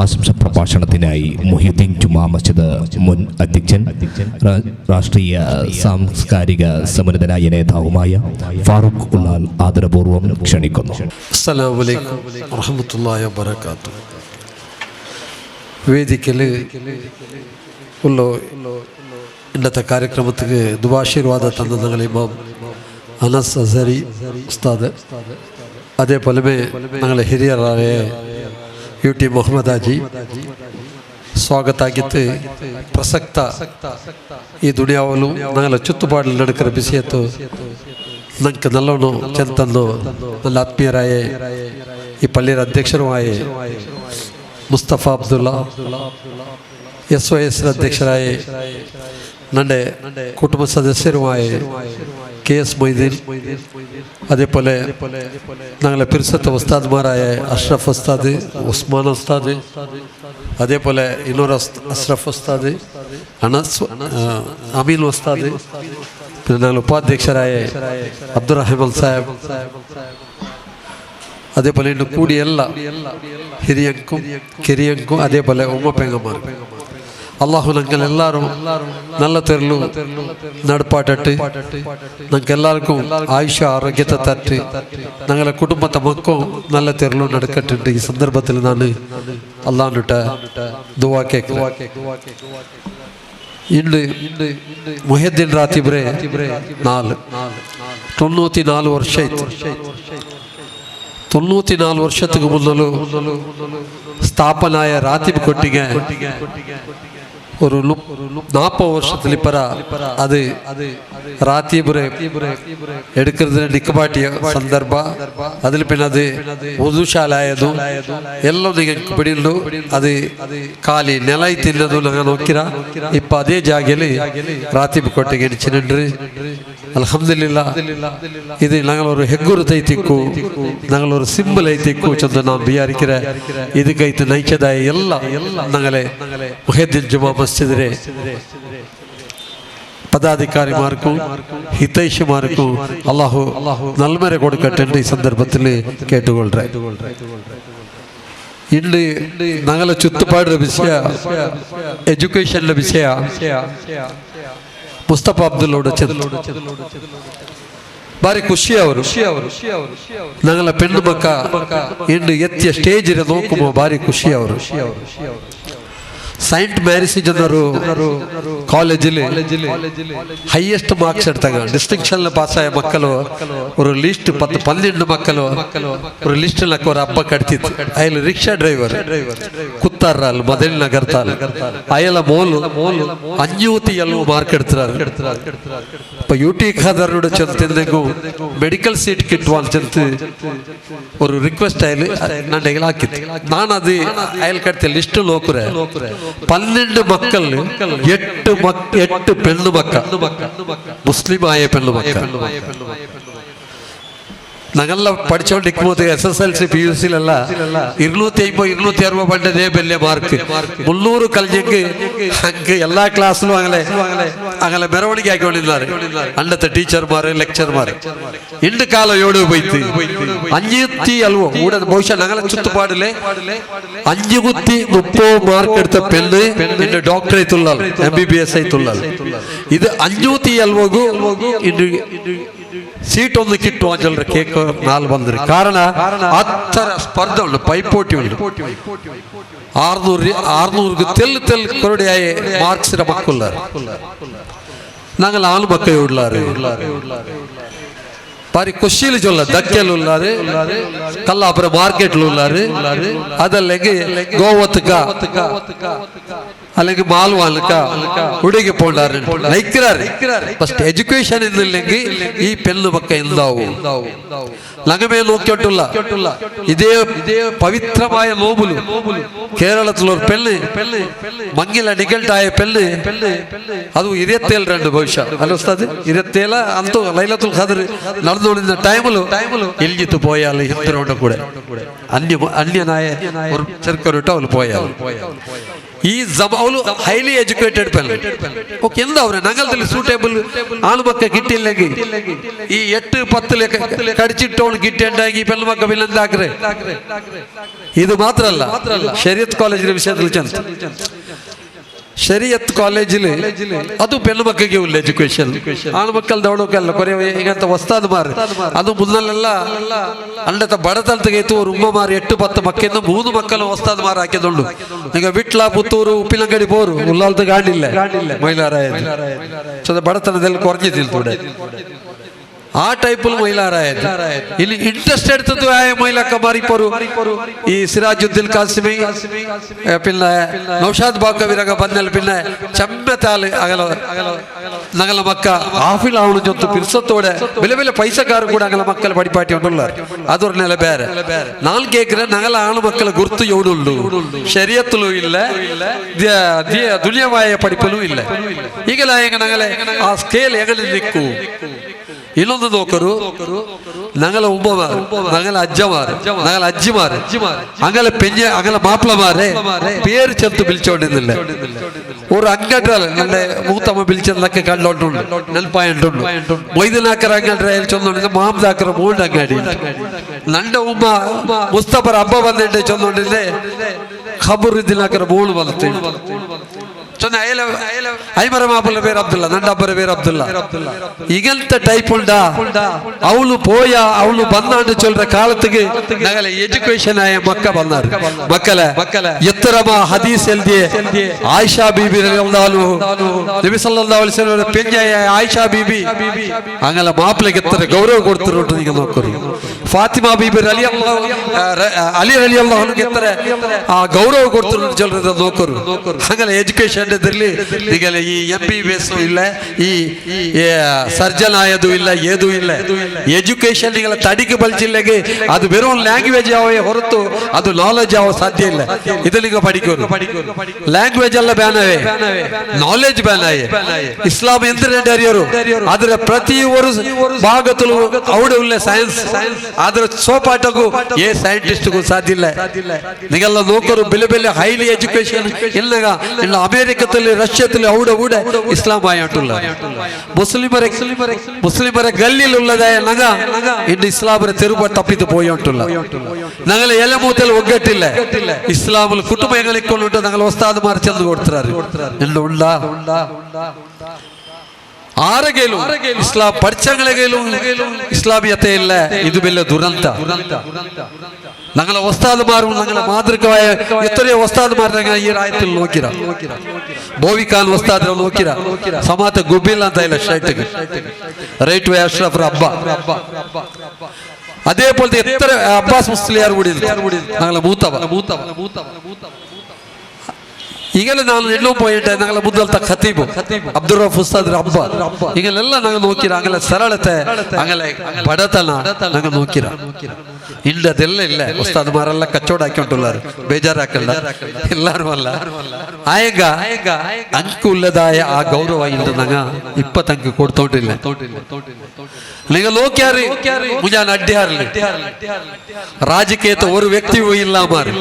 ആശംസ പ്രഭാഷണത്തിനായി മുഹ്യുദ്ദീൻ ജുമാ മസ്ജിദ് മുൻ അധ്യക്ഷൻ, രാഷ്ട്രീയ സാംസ്കാരിക സമുന്നതനായ നേതാവുമായ ഫാറൂഖ് ഉള്ളാൽ ആദരപൂർവ്വം ക്ഷണിക്കുന്നു. അസ്സലാമു അലൈക്കും വറഹമത്തുള്ളാഹി വബറകാത്തു. ವೇದಿಕೆಯಲ್ಲಿ ಉಳ್ಳ ಇನ್ನത്തെ ಕಾರ್ಯಕ್ರಮಕ್ಕೆ ದುವಾಶೀರ್ವಾದ ತಂದ ಇಮಾಮ್ ಅನಸ್ ಅಜರಿ ಉಸ್ತಾದ್, അതേപോലെ ഞങ്ങളെ ಹಿರಿಯರಾയ ಯು ಟಿ ಮೊಹಮ್ಮದ್ ಹಾಜಿ ಸ್ವಾಗತ ಆಗಿತ್ತು. ಪ್ರಸಕ್ತ ಈ ದುನಿಯಾವಲು ഞങ്ങളെ ചുറ്റുപാടിൽ നടക്കുന്ന വിഷയത്ത് നമുക്ക് നല്ലോണം ചെന്തന്നു നല്ല ആത്മീയരായ ഈ പള്ളിയുടെ അധ്യക്ഷരുമായ Musthafa Abdulla, S O S അധ്യക്ഷരായ ನನ್ನ ಕುಟುಂಬ ಸದಸ್ಯರುമായ കെ എസ് മൊയ്തീൻ, അതേപോലെ ഞങ്ങളെ പിരിസത്തെ ഉസ്താദ്മാരായ അഷ്റഫ് ഉസ്താദ്, ഉസ്മാൻ ഉസ്താദ്, അതേപോലെ ഇന്നൊരു അഷ്റഫ് ഉസ്താദ്, അനസ് അമീൻ ഉസ്താദ്, പിന്നെ ഞങ്ങൾ ഉപാധ്യക്ഷരായ അബ്ദുറഹ്മാൻ സാഹേബ്, അതേപോലെ ഇന്ന് കൂടിയ എല്ലാ ಹಿರಿಯಂക്കും ಕಿರಿಯಂക്കും, അതേപോലെ ഉമ്മ പെങ്ങന്മാർക്കും അള്ളാഹു ഞങ്ങൾ എല്ലാവരും നല്ല തെരಲು നടപ്പാട്ടിട്ട് ഞങ്ങൾക്ക് എല്ലാവർക്കും ആയുഷ ആരോഗ്യത്തെ തട്ട് ഞങ്ങളെ കുടുംബത്തെ മക്കും നല്ല തെരലും നടക്കട്ടുണ്ട്. ഈ സന്ദർഭത്തിൽ ഞാൻ അള്ളാഹുട്ട ദുവാ കേൾക്കുക. ഇന്ന് മുഹദ്ദീൻ ರಾತಿಬ್ರೆ 94 ವರ್ಷ ಆಯ್ತು. 94 ವರ್ಷத்துக்கு ಮುನ್ನಲು ಸ್ಥಾಪನಾಯ ರಾತಿಬ್ ಕೊಟ್ಟಿಗೆ ஒரு 40 வருஷத்துல இப்ப அது ராத்திபுரை எடுக்கிறது நிக்கபாட்டிய ಸಂದರ್ಭ. അതിൽ പിന്നെ അത് വധുശാലായതും എല്ലാം നിങ്ങൾക്ക് പിടിയുള്ളൂ. അത് ಖಾಲಿ ನೆಲ ತಿನ್ನದು ನಂಗೆ ನೋಕಿರ. ಇಪ್ಪ ಅದೇ ಜಾಗೆಯಲ್ಲಿ ರಾತಿಬ್ ಕೊಟ್ಟಿಗೆ ನಿಚ್ಚಿನಂಡ್ರಿ. ಅಲ್ಹಮ್ದುಲಿಲ್ಲ, ಇದು ഞങ്ങളൊരു ಹೆಗ್ಗುರು ತೈತಿಕ್ಕು, ഞങ്ങളൊരു സിമ്പിൾ ಐತಿಕ್ಕು ಚಂದ ನಾನು ಬಿಯಾರಿಕಿರ. ಇದಕ್ಕೈತು ನೈಚದಾಯ ಎಲ್ಲ ഞങ്ങളെ മുഹദ്ദീൻ ജുമാ മസ്ജിദിലെ പദാധികാരിമാർക്കും ഹിതൈഷിമാർക്കും അള്ളാഹു നന്മരെ കൊടുക്കട്ടെ ഈ സന്ദർഭത്തിൽ കേട്ടുകൊಳ್ರೆ. ഇന്ന് ഞങ്ങളെ ചുറ്റുപാട് വിഷയ എഡ്യൂക്കേഷൻ്റെ വിഷയ മുസ്തഫ അബ്ദുള്ളോട് ചെന്നു ಭಾರಿ ಖುಷಿ ಅವರು. ഞങ്ങളെ പെണ്ണുമക്ക ഇന്ന് എത്തിയ സ്റ്റേജിൽ നോക്കുമ്പോൾ ಭಾರಿ ಖುಷಿ ಅವರು. ಸೈಂಟ್ ಮ್ಯಾರಿಸ್ ಜನರು ಕಾಲೇಜಿൽ ಹೈಯೆಸ್ಟ್ ಮಾರ್ಕ್ಸ್ എടുത്താಗ ಡಿಸ್ಟಿಂಕ್ಷನ್ ಪಾಸ್ ಆಯ ಮಕ್ಕಳು ഒരു ಲಿಸ್ಟ್ 10 12 ಮಕ್ಕಳು ഒരു ಲಿಸ್ಟ್ ഒരു ಹಬ್ಬ ಕಟ್ತಿತ್ತು. ಅಯ್ಯಲ್ಲ ರಿಕ್ಷಾ ಡ್ರೈವರ್ ಕುತ್ತಾರ ಅಲ್ಲಿ ಮೊದಲಿನ ನಗರ್ತಾಲ ಅಯ್ಯಲ್ಲ ಮೋಲು 570 ಮಾರ್ಕ್ എടുത്താറ്. ഇപ്പൊ യു ടി ഖാദറിനോട് ചെന്ന് മെഡിക്കൽ സീറ്റ് കിട്ടുവാൻ ചെന്ന് ഒരു ರಿಕ್ವೆಸ್ಟ್ ಅಯ್ಯಲ್ ನನ್ನ ಹಾಕಿತ್ತು. ನಾನು ಅದು ಅಯಲ್ ಕಟ್ತಿ ಲಿಸ್ಟ್ ನೋಕುರೆ 12 മക്കൾ, 8 പെണ്ണു മക്ക, മുസ്ലിമായ പെണ്ണു മക്ക. ഞങ്ങളെ പഠിച്ചോണ്ടിരിക്കുമ്പോൾ എസ്എസ്എൽസി പിയുസിലല്ല 250 260 പണ്ടതേ വലിയ മാർക്ക്. 300 കലിഞ്ഞെങ്കിൽ അങ്ങ് എല്ലാ ക്ലാസ്സിലും അങ്ങനെ അങ്ങനെ മെരവണിക്ക് ആക്കിക്കൊണ്ടിരുന്നാറ് അന്നത്തെ ടീച്ചർമാര്, ಲೆಕ್ಚರ್മാര്. ಇಂದು ಕಾಲ ಏಳು പോയിട്ട് 570 കൂടെ ಬಹುಶಃ ഞങ്ങളെ ചുറ്റുപാടിലെ 530 മാർക്ക് എടുത്ത പെണ്ണ് ഇന്ന് ഡോക്ടർ ആയിട്ടുള്ള, എംബിബിഎസ് ആയിട്ടുള്ള. ഇത് 570 ഇന്ന് സീറ്റ് ഒന്ന് കിട്ടുവാൻ ചിലർ കേക്ക് നാല് ಬಂದ್ರಿ. ಕಾರಣ ಅತ್ತರ ಸ್ಪರ್ಧೆ ಉಂಟು, ಪೈಪೋಟಿ ಉಂಟು. 600 600ക്ക് തെല്ല് തെല്ല് ಕೊರಡಿಯಾಯ ಮಾರ್ಕ್ಸ್ ಮಕ್ಕುಲ್ಲಾರು. நாங்கள் ஆண் மக்கள் உள்ளாரு பாரி கொஷியில் சொல்ல தக்கல் உள்ளாரு, கல்லாபுரம் மார்க்கெட்டில் உள்ளாரு, അതല്ലെങ്കിൽ ഗോവത്തുക്ക അല്ലെങ്കിൽ മാൽവാനുക്ക ഉടകി പോണ്ടാറ് നയിക്கிறாரு. ഫസ്റ്റ് എഡ്യൂക്കേഷൻ ഇന്നില്ലെങ്കിൽ ഈ പെണ്ണു മക്ക എന്താവും? നഗമേ നോക്കിയിട്ടുള്ള ഇതേ പവിത്രമായ നോബുലു കേരളത്തിലൊരു പെണ്ണ് മങ്ങില നിഗൾട്ടായ പെണ്ണ് അത് 27 ಬಹುಶಃ ಅಲ್ಲ ಉಸ್ತಾದ್, 27 ಅಂತೂ ಲೈಲತುಲ್ ಖಾದರ್ നടന്നുകൊണ്ടിരുന്ന ടൈമില് എൽജിത്ത് പോയാൽ ഹിന്ദുരോടെ കൂടെ അന്യനായ ഒരു ചെറുക്കൊരുട്ടോ അവൾ പോയാൽ ഈ ಅವಳು highly educated pen okay ಎಂದ ಅವ್ರೆ ನಂಗಲ್ದಲ್ಲಿ ಸೂಟೇಬಲ್ ಆಣು ಮಕ್ಕ ಗಿಟ್ಟಿಲ್ಲೆಂಗಿ ಈ 8 10 ಕಡಿಚಿಟ್ಟವಳು ಗಿಟ್ಟೆಂಡಾಗಿ ಪೆಣ್ಣು ಮಕ್ಕ ಬಿಲ್ಲಂದಾಕ್ರೆ. ಇದು ಮಾತ್ರ ಅಲ್ಲ, ಶರೀಯತ್ ಕಾಲೇಜಿನ ವಿಷಯದಲ್ಲಿ ಚಂದ. ಶರೀಯತ್ ಕಾಲೇಜಲ್ಲಿ ಅದು ಪೆಣ್ಣು ಮಕ್ಕಳಿಗೆ ಉಲ್ಲ ಎಜುಕೇಶನ್, ಆಣು ಮಕ್ಕಳು ದೌಡೋಕಲ್ಲ ಕೊರೆ ಈಗಂತ ಹೊಸ್ತಾದ ಮಾರು ಅದು ಮುನ್ನಲ್ಲೆಲ್ಲ ಅಂಡತ ಬಡತಂತಗೆ ಇತ್ತು. ಒಂದು ಉಮ್ಮ ಮಾರು 8 10 ಮಕ್ಕಳಿಂದ 3 ಮಕ್ಕಳು ಹೊಸ್ತಾದ ಮಾರು ಹಾಕಿದುಂಡು. ಈಗ ವಿಟ್ಲ ಪುತ್ತೂರು ಉಪ್ಪಿನಂಗಡಿ ಪೋರು ಉಲ್ಲಾಲ್ದ ಗಾಂಡಿಲ್ಲ ಮೈಲಾರಾಯ ಬಡತನದಲ್ಲಿ ಕೊರಜಿದ್ದಿಲ್ಲ ತೋಡೆ ಆ ಟೈಪಲ್ ಮೈಲಾರಾಯ. ಇಲ್ಲಿ ಇಂಟ್ರೆಸ್ಟ್ എടുത്തത് ಆಯ ಮೈಲಕ್ಕ ಮಾರಿಪರು ಈ ಸಿರಾಜುದ್ದೀನ್ ಕಾಸಿಮಿ പിന്നെ നൗഷാദ് ബാക്കവിരക ಬಂದಲ್ പിന്നെ ಚಮ್ಮೆತಾಲ್ ಅಗಲ ನಗಲ ಮಕ್ಕ ಆಫಿಲ್ ಅವನು ಜೊತೆ ಪಿರ್ಸತ್ತೋಡೆ ಬೆಲೆ ಬೆಲೆ ಪೈಸಕಾರ ಕೂಡ ಅಂಗಲ ಮಕ್ಕಳ ಪಡಿಪಾಟಿ ಉಂಟುಲ್ಲ ಅದರ ನೆಲೆ ಬೇರೆ. ನಾನು ಕೇಕ್ರೆ ನಗಲ ಆಣು ಮಕ್ಕಳ ಗುರ್ತು ಎವಡುಂಡು, ಶರಿಯತ್ತಲು ಇಲ್ಲ, ದುನಿಯವಾಯ ಪಡಿಪಲು ಇಲ್ಲ. ಈಗಲ ಹೆಂಗ ನಗಲೆ ಆ ಸ್ಕೇಲ್ ಹೆಗಲಿ ನಿಕ್ಕು. ಇನ್ನೊಂದು ನೋಕರು ನಗಲ ಉಮ್ಮಮಾರು, ನಗಲ ಅಜ್ಜಮಾರು, ನಗಲ ಅಜ್ಜಿಮಾರು, ಅಂಗಲ ಪೆಂಜ ಅಂಗಲ ಮಾಪ್ಲಮಾರೆ പേര് ചെറുത്ത് വിളിച്ചോണ്ടിരുന്നില്ല. ഒരു ಅಂಗಡ್ರಲ್ಲ ನನ್ನ ಮೂತಮ್ಮ ಬಿಲ್ಚಂದಕ್ಕೆ ಕಂಡೋಂಟುಂಡು ನೆನಪಾಯಂಟುಂಡು. ಮೊಯ್ದಿನಾಕರ ಅಂಗಡ್ರ ಚೊಂದೊಂಡಿದ್ದ ಮಾಮದಾಕರ ಮೂಂಡ ಅಂಗಡಿ. ನಂಡ ಉಮ್ಮ ಮುಸ್ತಫರ ಹಬ್ಬ ಬಂದಿಟ್ಟೆ ಚೊಂದೊಂಡಿದ್ದೆ ಖಬರುದ್ದೀನಾಕರ ಮೂಳು ಬಂತು ಚೊಂದ ಐಮರ ಮಾಪಲ್ಲ ಬೇರೆ ಅಬ್ದುಲ್ಲ, ನಂಡ ಅಬ್ಬರ ಬೇರೆ ಅಬ್ದುಲ್ಲ. ಈಗಂತ ಟೈಪ್ ಉಂಡ ಅವಳು ಪೋಯ ಅವಳು ಬಂದಾಂಡು ಚೊಲ್ರ ಕಾಲತ್ತಿಗೆ ನಗಲ ಎಜುಕೇಶನ್ ಆಯ ಮಕ್ಕ ಬಂದಾರು. ಮಕ್ಕಳ ಎತ್ತರಮ ಹದೀಸ್ ಎಲ್ದಿ ಆಯಿಷಾ ಬೀಬಿ ರಲಿಯಲ್ಲಾಹು ನಬಿ ಸಲ್ಲಲ್ಲಾಹು ಅಲೈಹಿ ವಸಲ್ಲಂ ಪೆಂಜಾಯ ಆಯಿಷಾ ಬೀಬಿ ಅಂಗಲ ಮಾಪ್ಲೆಗೆ ಎತ್ತರ ಗೌರವ ಕೊಡ್ತಿರು ಈಗ ನೋಕರು. ಫಾತಿಮಾ ಬೀಬಿ ರಲಿಯಲ್ಲಾಹು ಅಲಿ ರಲಿಯಲ್ಲಾಹು ಎತ್ತರ ಆ ಗೌರವ ಕೊಡ್ತಿರು ಚೊಲ್ರದ ನೋಕರು. ಅಂಗಲ ಎಜುಕೇಶನ್ ಈಗ ಈ MBBS ಇಲ್ಲ, ಈ ಸರ್ಜನ್ ಆಯದು ಇಲ್ಲ, ಏದು ಇಲ್ಲ. ಎಜುಕೇಶನ್ ತಡಿಗೆ ಬಲ್ಚಿಲ್ಲೆಗೆ ಅದು வெறும் ಲ್ಯಾಂಗ್ವೇಜ್ ಯಾವ ಹೊರತು ಅದು ನಾಲೆಜ್ ಯಾವ ಸಾಧ್ಯ ಇಲ್ಲ. ಇದನ್ನೀಗ ಪಡಿಕೋರು ಲ್ಯಾಂಗ್ವೇಜ್ ಎಲ್ಲ ಬ್ಯಾನ್ ಅವೇ, ನಾಲೆಜ್ ಬ್ಯಾನ್ ಆಯೆ. ಇಸ್ಲಾಂ ಎಂದ್ರೆ ಅರಿಯರು ಆದರೆ ಪ್ರತಿಯೊರು ಭಾಗತಲು ಅವಡೆ ಸೈನ್ಸ್ ಆದ್ರೆ ಸೋಪಾಟಗೂ ಏ ಸೈಂಟಿಸ್ಟ್ಗೂ ಸಾಧ್ಯ ಇಲ್ಲ. ನೀಗೆಲ್ಲ ನೋಕರು ಬೆಲೆ ಬೆಲೆ ಹೈಲಿ ಎಜುಕೇಶನ್ ಇಲ್ಲಗ ಇಲ್ಲ ಅಮೆರಿಕದಲ್ಲಿ ರಷ್ಯಾದಲ್ಲಿ ಅವಡ ಊಡ ಇಸ್ಲಾಂ ಆಯಂಟುಲ್ಲ. ಮುಸ್ಲಿಮರ ಗಲ್ಲಿಲುಳ್ಳದಾಯ ನಗ ಇನ್ನು ಇಸ್ಲಾಮರ ತೆರುಬ ತಪ್ಪಿತು ಪೋಯುಂಟುಲ್ಲ. ನಗಲ ಎಲೆ ಮೂತಲ್ಲಿ ಒಗ್ಗಟ್ಟಿಲ್ಲ. ಇಸ್ಲಾಮಲ್ ಕುಟುಂಬ ಹೆಂಗಳಿಕ್ಕೊಂಡು ನಗಲ ಹೊಸ್ತಾದ ಮಾರು ಚಂದ ಕೊಡ್ತಾರೆ ಎಲ್ಲ ಉಳ್ಳ ಆರಗೇಲು ಇಸ್ಲಾಂ ಪಡಿಚಂಗಳಿಗೇಲು ಇಸ್ಲಾಮಿಯತೆ ಇಲ್ಲ. ಇದು ಬೆಲ್ಲ ದುರಂತ. ഞങ്ങളെ ഒസ്താദുമാരും ഞങ്ങളെ മാതൃകമായ എത്രയോ ഒസ്താദുമാർ ഈ ರಾಯത്തിൽ ನೋಕಿರ. ಬೋವಿಖಾನ್ ಒಸ್ತಾದ್ರ ನೋಕಿರ ಸಮಾತ ಗುಬ್ಬಿಲ್ಲ ಅಂತ ಇಲ್ಲ shirt right way Ashraf ಹಬ್ಬ. അതേപോലത്തെ എത്ര അബ്ബാസ് മുസ്ലിയാർ കൂടി ഞങ്ങളെ മൂത്തവ. ಈಗಲೇ ನಾನು ಎಲ್ಲೋ പോയിട്ട് ഞങ്ങളെ മുതലത്തെ ഖത്തീബ് അബ്ദുൾ റഫ് ഉസ്താദ് അബ്ബ ಈಗಲೆಲ್ಲ ഞങ്ങൾ നോക്കിರ. അങ്ങനെ ಸರಳತೆ അങ്ങനെ ಬಡತನ ഞങ്ങൾ ನೋಕಿರ. ಇಲ್ಲದೆಲ್ಲ ಇಲ್ಲ ಉಸ್ತಾದ್ಮಾರೆಲ್ಲ ಕಚ್ಚೋಡ ಹಾಕೊಂಡುಲ್ಲಾರು ಬೇಜಾರಾಕಲ್ಲ ಎಲ್ಲರೂ ಅಲ್ಲ. ಆಯಗ ಅಂಕುಲ್ಲದಾಯ ಆ ಗೌರವ ಇಂದ ನಂಗ 20 ಅಂಕ ಕೊಡ್ತೋಟಿಲ್ಲ. നിങ്ങൾ നോക്കിയാറ് മുഞ്ഞാൻ അಡ್ಡಿಯಾರಲಿ ರಾಜಕೀಯದ ഒരു ವ್ಯಕ್ತಿಯೂ ಇಲ್ಲ ಮಾರಿ.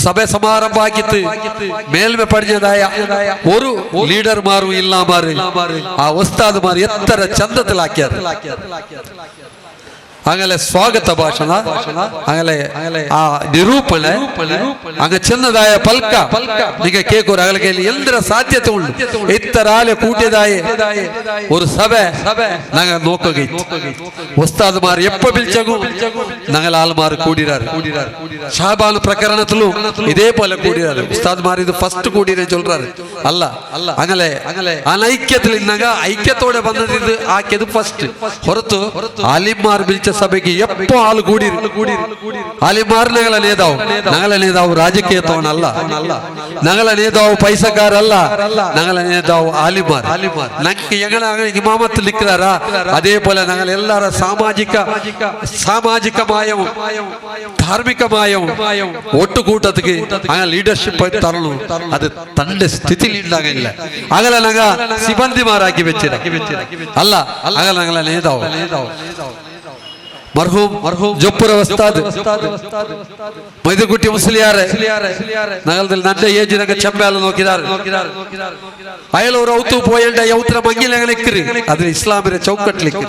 ಸಭೆ ಸಮಾರಂಭ ಆಗಿತ್ತು ಮೇಲ್ಮೆ ಪಡೆದದಾಯ ഒരു ಲೀಡರ್ ಮಾರು ಇಲ್ಲ ಮಾರಿ. ಆ ಒಸ್ತಾದ ಮಾರಿ ಎತ್ತರ ಚಂದದಲ್ಲಿ ಹಾಕ್ಯಾರ. ಆಮೇಲೆ ಸ್ವಾಗತ ಭಾಷಣ, ಆಮೇಲೆ ಆ ನಿರೂಪಣೆ, ಹಂಗ ಚೆನ್ನದಾಯ ಪಲ್ಕ ಈಗ ಕೇಕೋರು ಅಗಲಕೈಲಿ ಎಂದ್ರ ಸಾಧ್ಯತೆ ಉಂಟು. ಇತ್ತರಾಲೆ ಕೂಟಿದಾಯ ஒரு ಸಭೆ நாங்க நோக்ககை ಉಸ್ತಾದ್ ಮಾರು ಎಪ್ಪ ಬಿಲ್ಚಗು நாங்கள் ಆಲ್ಮಾರು ಕೂಡಿರಾರು. ಶಾಬಾನ್ ಪ್ರಕರಣದಲ್ಲೂ ಇದೇ ಪೋಲೆ ಕೂಡಿರಾರು. ಉಸ್ತಾದ್ ಮಾರು ಇದು ಫಸ್ಟ್ ಕೂಡಿರೆ சொல்றாரு ಅಲ್ಲ. ಅಂಗಲೆ ಅನೈಕ್ಯದಲ್ಲಿ ಐಕ್ಯತೋಡೆ ಬಂದದ್ದು ಆಕೆದು ಫಸ್ಟ್ ಹೊರತು ಆಲಿಮಾರ್ ಬಿಲ್ಚ ಸಭೆಗೆ ಎಪ್ಪೋ ಆಳು ಕೂಡಿರು. ಆಲಿಮಾರ್ ನಗಲ ನೇದಾವು, ನಗಲ ನೇದಾವು ರಾಜಕೀಯ ತವನಲ್ಲ, ನಗಲ ನೇದಾವು ಪೈಸಕಾರ ಅಲ್ಲ, ನಗಲ ನೇದಾವು ಆಲಿಮಾರ್. ನಂಗೆ ಎಂಗಲ ಇಮಾಮತ್ ನಿಕ್ಕಾರ ಅದೇ ಪೋಲೆ ನಗಲ ಎಲ್ಲರ ಸಾಮಾಜಿಕಮಾಯವು ಧಾರ್ಮಿಕಮಾಯವು ಒಟ್ಟುಕೂಟத்துக்கு ಆಗ ಲೀಡರ್ಶಿಪ್ ತರಲು ಅದು ತಂಡ ಸ್ಥಿತಿ ಇಲ್ದಾಗ ಇಲ್ಲ. ಆಗಲ ನಗ ಸಿಬ್ಬಂದಿ ಮಾರಾಕಿ ಬೆಚ್ಚಿರ ಅಲ್ಲ. ಆಗಲ ನಗಲ ನೇದಾವು ಮರ್ಹೂಮ್ ಜೊಪ್ಪುರ ವಸ್ತಾದ್ ಮೈದುಗುಟ್ಟಿ ಮುಸ್ಲಿಯಾರೆ ನಗಲದಲ್ಲಿ ನನ್ನ ಏಜ್ ನಂಗೆ ಚೆಂಬೆಲ್ಲ ನೋಕಿದಾರೆ ಅಯಲವರು ಔತು ಪೋಯಂಡ ಯೌತ್ರ ಮಂಗಿಲ ನಿಕ್ಕಿರಿ ಅದ್ರ ಇಸ್ಲಾಮಿನ ಚೌಕಟ್ಲಿಕ್ಕೆ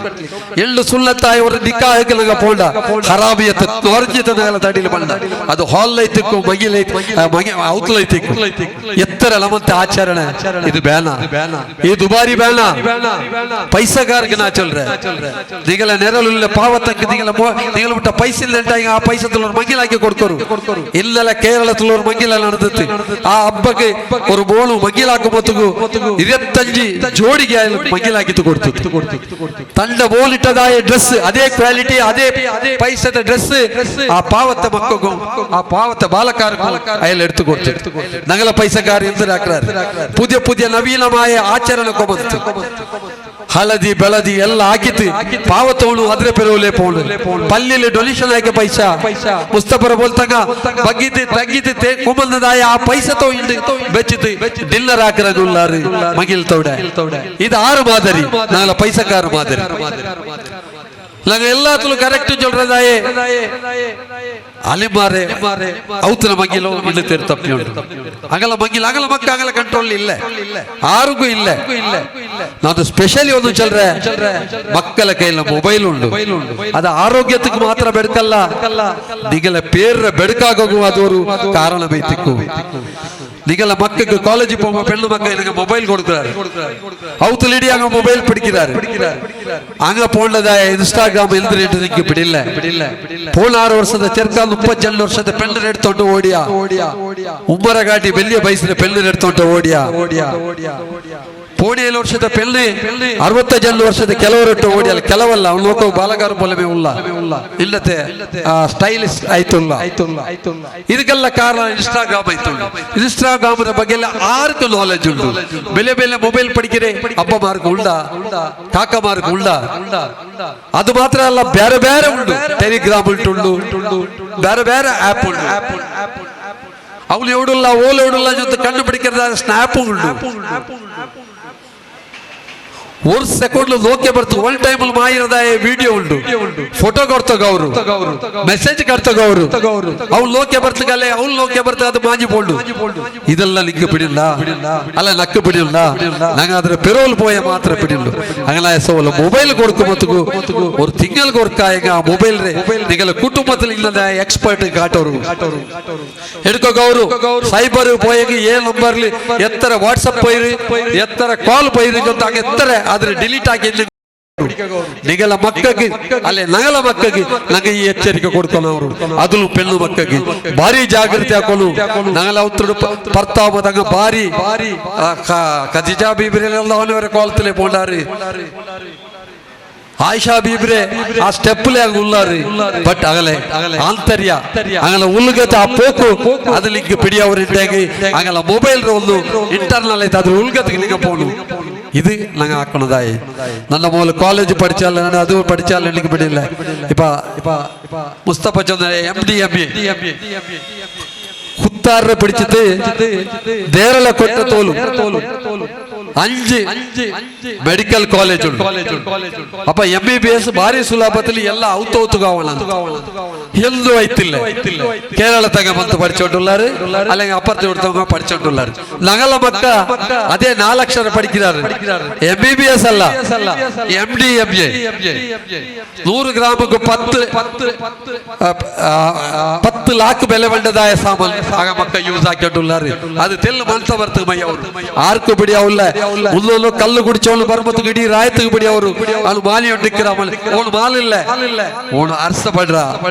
ಎಳ್ಳು ಸುಲ್ಲತ್ತಾಯ ಅವರು ನಿಕ್ಕಾಹಕ್ಕೆ ನಂಗೆ ಪೋಂಡ ಹರಾಬಿಯತ್ತ ತೋರ್ಜಿತ ನಗಲ ತಡಿಲು ಬಂಡ ಅದು ಹಾಲ್ ಐತಿಕ್ಕು ಮಂಗಿಲ ಐತಿ ಮಂಗಿ ಔತ್ಲ ಐತಿಕ್ಕು ಎತ್ತರ ಲಮಂತ ಆಚರಣೆ ಇದು ಬ್ಯಾನ ಈ ದುಬಾರಿ ಬ್ಯಾನ ಪೈಸಗಾರ್ಗೆ ನಾ ಚೊಲ್ರೆ ನಿಗಲ ನೆರಳುಲ್ಲ ಪಾವತಕ್ಕೆ ನಿಗಲ ನಿಗಲ ಬಿಟ್ಟ ಪೈಸೆ ಇಲ್ಲ ಆ ಪೈಸೆ ತುಳ್ಳೋರು ಮಂಗಿಲ ಹಾಕಿ ಕೊಡ್ತರು ಇಲ್ಲೆಲ್ಲ ಕೇರಳ ತುಳ್ಳೋರು ಮಂಗಿಲ ನಡೆದತ್ತು ಆ ಹಬ್ಬಕ್ಕೆ ஒரு ಬೋಳು ಮಂಗಿಲ ಹಾಕು ಮತ್ತುಗು 25 ಜೋಡಿಗೆ ಮಂಗಿಲ ಹಾಕಿತ್ತು ಕೊಡ್ತು ತಂಡ ಬೋಲಿಟ್ಟದಾಯ ಡ್ರೆಸ್ ಅದೇ ಕ್ವಾಲಿಟಿ ಅದೇ ಪೈಸದ ಡ್ರೆಸ್ ಆ ಪಾವತ್ತ ಮಕ್ಕಗೂ ಆ ಪಾವತ್ತ ಬಾಲಕಾರ ಅಯಲ್ ಎಡ್ತು ಕೊಡ್ತು ನಗಲ ಪೈಸಗಾರ ಎಂದು ಹಾಕ್ರಾರೆ ಪುದಿಯ ಪುದಿಯ ನವೀನಮಾಯ ಆಚರಣೆ ಕೊಬಂತು ಹಳದಿ ಬೆಳದಿ ಎಲ್ಲ ಹಾಕಿತ್ತು ಪಾವತವಳು ಅದ್ರೆ ಪೆರುವಲೆ ಪೋಳು ಪಲ್ಲಿಲಿ ಡೊನೇಷನ್ ಹಾಕಿ ಪೈಸಾ ಮುಸ್ತಫರ ಬೋಲ್ತಂಗ ಬಗ್ಗಿದ್ದು ತಗ್ಗಿದ್ದು ಕುಮಂದದಾಯ ಆ ಪೈಸಾ ತಗೊಂಡು ಬೆಚ್ಚಿತ್ತು ಡಿನ್ನರ್ ಹಾಕಿರೋದುಲ್ಲಾರು ಮಗಿಲ್ ತೌಡೆ ಇದು ಆರು ಮಾದರಿ ನಾಗಲ ಪೈಸಕಾರ ಮಾದರಿ ನಂಗೆ ಎಲ್ಲಾತಲು ಕರೆಕ್ಟ್ ಚೊಲ್ರದಾಯೆ ಅಲಿಮಾರೆ ಔತನ ಮಂಗಿಲೋ ಇನ್ನು ತೇರು ತಪ್ಪಿ ಉಂಟು ಅಗಲ ಮಂಗಿಲ ಅಗಲ ಮಕ್ಕ ಅಗಲ ಕಂಟ್ರೋಲ್ ಇಲ್ಲ ಆರುಗೂ ಇಲ್ಲ. ನಾನು ಸ್ಪೆಷಲಿ ಒಂದು ಚಲ್ರೆ ಮಕ್ಕಳ ಕೈಲ ಮೊಬೈಲ್ ಉಂಟು ಅದು ಆರೋಗ್ಯಕ್ಕೆ ಮಾತ್ರ ಬೆಡಕಲ್ಲ ನಿಗಲ ಪೇರ್ರ ಬೆಡಕಾಗೋಗು ಅದವರು ಕಾರಣ ಬೈತಿಕ್ಕು. ನಿಗಲ ಮಕ್ಕಳಿಗೆ ಕಾಲೇಜ್ ಹೋಗುವ ಪೆಣ್ಣು ಮಕ್ಕಳಿಗೆ ಮೊಬೈಲ್ ಕೊಡ್ತಾರೆ ಅವತ್ತು ಇಡೀ ಹಂಗ ಮೊಬೈಲ್ பிடிக்கிறாரு அங்க போனದ ಇನ್ಸ್ಟಾಗ್ರಾಮ್ ಎಲ್ದ್ರೆ ನಿಂಗೆ ಬಿಡಿಲ್ಲ ಪೋಣ 6 ವರ್ಷದ ಚೆರ್ಕ 32 ವರ್ಷದ ಪೆಣ್ಣು ಎಡ್ತೊಂಡು ಓಡಿಯಾ ಉಮ್ಮರಘಾಟಿ ಬೆಲ್ಲಿಯ ಬಯಸಿದ ಪೆಣ್ಣು ಎಡ್ತೊಂಡು ಓಡಿಯಾ ಪೋಣಿ 7 ವರ್ಷದ ಪೆಣ್ಣೆ 67 ವರ್ಷದ ಕೆಲವರೊಟ್ಟು ಓಡಿಯಲ್ಲ ಕೆಲವಲ್ಲ ಅವನು ನೋಕೋ ಬಾಲಗಾರ ಪೊಲಮೆ ಉಲ್ಲ ಇಲ್ಲತೆ ಸ್ಟೈಲಿಶ್ ಆಯ್ತುಲ್ಲ. ಇದಕ್ಕೆಲ್ಲ ಕಾರಣ ಇನ್ಸ್ಟಾಗ್ರಾಮ್ ಆಯ್ತು. ಇನ್ಸ್ಟಾಗ್ರಾಮ್ ಬಗ್ಗೆ ಎಲ್ಲ ಆರ್ಕು ನಾಲೆಜ್ ಉಂಟು. ಬೆಲೆ ಬೆಲೆ ಮೊಬೈಲ್ ಪಡಿಕಿರೆ ಅಪ್ಪ ಮಾರ್ಕ್ ಉಂಡ ಕಾಕ ಮಾರ್ಕ್ ಉಂಡ ಅದು ಮಾತ್ರ ಅಲ್ಲ ಬೇರೆ ಬೇರೆ ಉಂಟು ಟೆಲಿಗ್ರಾಮ್ ಉಂಟು ಬೇರೆ ಬೇರೆ ಆ್ಯಪ್ ಉಂಟು. ಅವನು ಎವಡುಲ್ಲ ಓಲ್ ಎವಡುಲ್ಲ ಜೊತೆ ಕಂಡು പിടിക്കുന്ന ಸ್ನ್ಯಾಪ್ ಉಂಟು. ಒಂದು ಸೆಕೆಂಡ್ ನೋಕೆ ಬರ್ತದೆ ಒನ್ ಟೈಮ್ ಮಾಯಿರದ ವಿಡಿಯೋ ಉಂಟು ಫೋಟೋ ಕೊಡ್ತಗ ಅವರು ಮೆಸೇಜ್ ಕಡ್ತಗ ಅವರು ಅವ್ನು ಲೋಕೆ ಬರ್ತಗಲ್ಲೇ ಅವ್ನು ಲೋಕೆ ಬರ್ತದೆ ಅದು ಮಾಂಜಿ ಪೋಂಡು ಇದೆಲ್ಲ ನಿಂಗೆ ಬಿಡಿಲ್ಲ ಅಲ್ಲ ನಕ್ಕು ಬಿಡಿಲ್ಲ ನಂಗೆ ಅದ್ರ ಪೆರೋಲ್ ಪೋಯ ಮಾತ್ರ ಬಿಡಿಲ್ಲ ಹಂಗಲ್ಲ ಸೋಲ ಮೊಬೈಲ್ ಕೊಡ್ಕು ಮತ್ತು ஒரு ತಿಂಗಳು ಕೊಡ್ಕ ಈಗ ಆ ಮೊಬೈಲ್ ರೇ ನಿಗಲ ಕುಟುಂಬದಲ್ಲಿ ಇಲ್ಲದ ಎಕ್ಸ್ಪರ್ಟ್ ಕಾಟೋರು ಹಿಡ್ಕೋಗವರು ಸೈಬರ್ ಪೋಯಗೆ ಏ ನಂಬರ್ಲಿ ಎತ್ತರ ವಾಟ್ಸಪ್ ಪೈರಿ ಎತ್ತರ ಕಾಲ್ ಪೈರಿ ಅಂತ ಎತ್ತರ ಆದ್ರೆ ಡಿಲೀಟ್ ಆಗಿ ನಿಗಲ ಮಕ್ಕಳಿಗೆ ಅಲ್ಲೇ ನಗಲ ಮಕ್ಕಳಿಗೆ ನಂಗೆ ಈ ಎಚ್ಚರಿಕೆ ಕೊಡ್ಕೊಳ್ಳೋರು ಅದನ್ನು ಪೆಣ್ಣು ಮಕ್ಕಳಿಗೆ ಭಾರಿ ಜಾಗೃತಿ ಹಾಕೊಳ್ಳು ನಗಲ ಉತ್ತರು ಪರ್ತಾವದಂಗ ಭಾರಿ ಖದಿಜಾ ಬೀಬ್ರೆಲ್ಲ ಅವನವರ ಕಾಲ್ತಲೆ ಪೋಂಡಾರಿ ಆಯಿಷಾ ಬೀಬ್ರೆ ಆ ಸ್ಟೆಪ್ಲೆ ಆಗ ಉಲ್ಲಾರಿ ಬಟ್ ಆಗಲೆ ಆಂತರ್ಯ ಆಗಲ ಉಲ್ಗತ ಆ ಪೋಕು ಅದು ಲಿಂಕ್ ಪಿಡಿಯವರು ಆಗಲ ಮೊಬೈಲ್ ಒಂದು ಇಂಟರ್ನಲ್ ಐತೆ ಅದ್ರ ಉಲ್ಗತಿಗೆ ನಿಂಗೆ ಪೋನು ಇದು ನಂಗೆ ಹಾಕೊಳದಾಯಿ. ನನ್ನ ಮೂಲ ಕಾಲೇಜ್ படிச்சால ನಾನು ಅದು படிச்சால எனக்கு ಬಿಡಿಲ್ಲ. ಇಪ್ಪ ಮುಸ್ತಫಾ ಚಂದ್ರ MD MA ಕುತ್ತಾರ பிடிச்சிட்டு ದೇರಲ ಕೊಟ್ಟ ತೋಲು 5 ಮೆಡಿಕಲ್ ಕಾಲೇಜ್ ಉಂಟು. ಅಪ್ಪ MBBS ಭಾರಿ ಸುಲಭದಲ್ಲಿ ಎಲ್ಲ ಔತೌತುಗಾವಣ ಎಂದು ಐತಿಲ್ಲ. ಕೇರಳ ತಗ ಬಂತು படிச்சோண்டுள்ளாரு அல்லங்க அப்பர்த்தி ஒருத்தவங்க படிச்சோண்டுள்ளாரு நகல மக்க அதே 4 அக்ஷரம் படிக்கிறாரு MBBS அல்ல MD MA 100 கிராமுக்கு 10 ಲಾಕ್ ಬೆಲೆ ಬಂಡದಾಯ ಸಾಮಾನು ಆಗ ಮಕ್ಕ ಯೂಸ್ ಹಾಕೊಂಡುಲ್ಲಾರು ಅದು ತೆಲ್ಲು ಮನ್ಸ ಬರ್ತದೆ ಮೈ ಅವರು ಆರ್ಕು ಬಿಡಿ ಅವಲ್ಲ ಮುಲ್ಲೊಂದು ಕಲ್ಲು ಕುಡಿಚವನು ಬರ್ಮತ್ತು ಇಡೀ ರಾಯತಿಗೆ ಬಿಡಿ ಅವರು ಅವನು ಮಾಲಿ ಉಂಡಿಕ್ಕಿರ ಅವನು ಮಾಲಿಲ್ಲ ಅವನು ಅರ್ಸ ಪಡ್ರ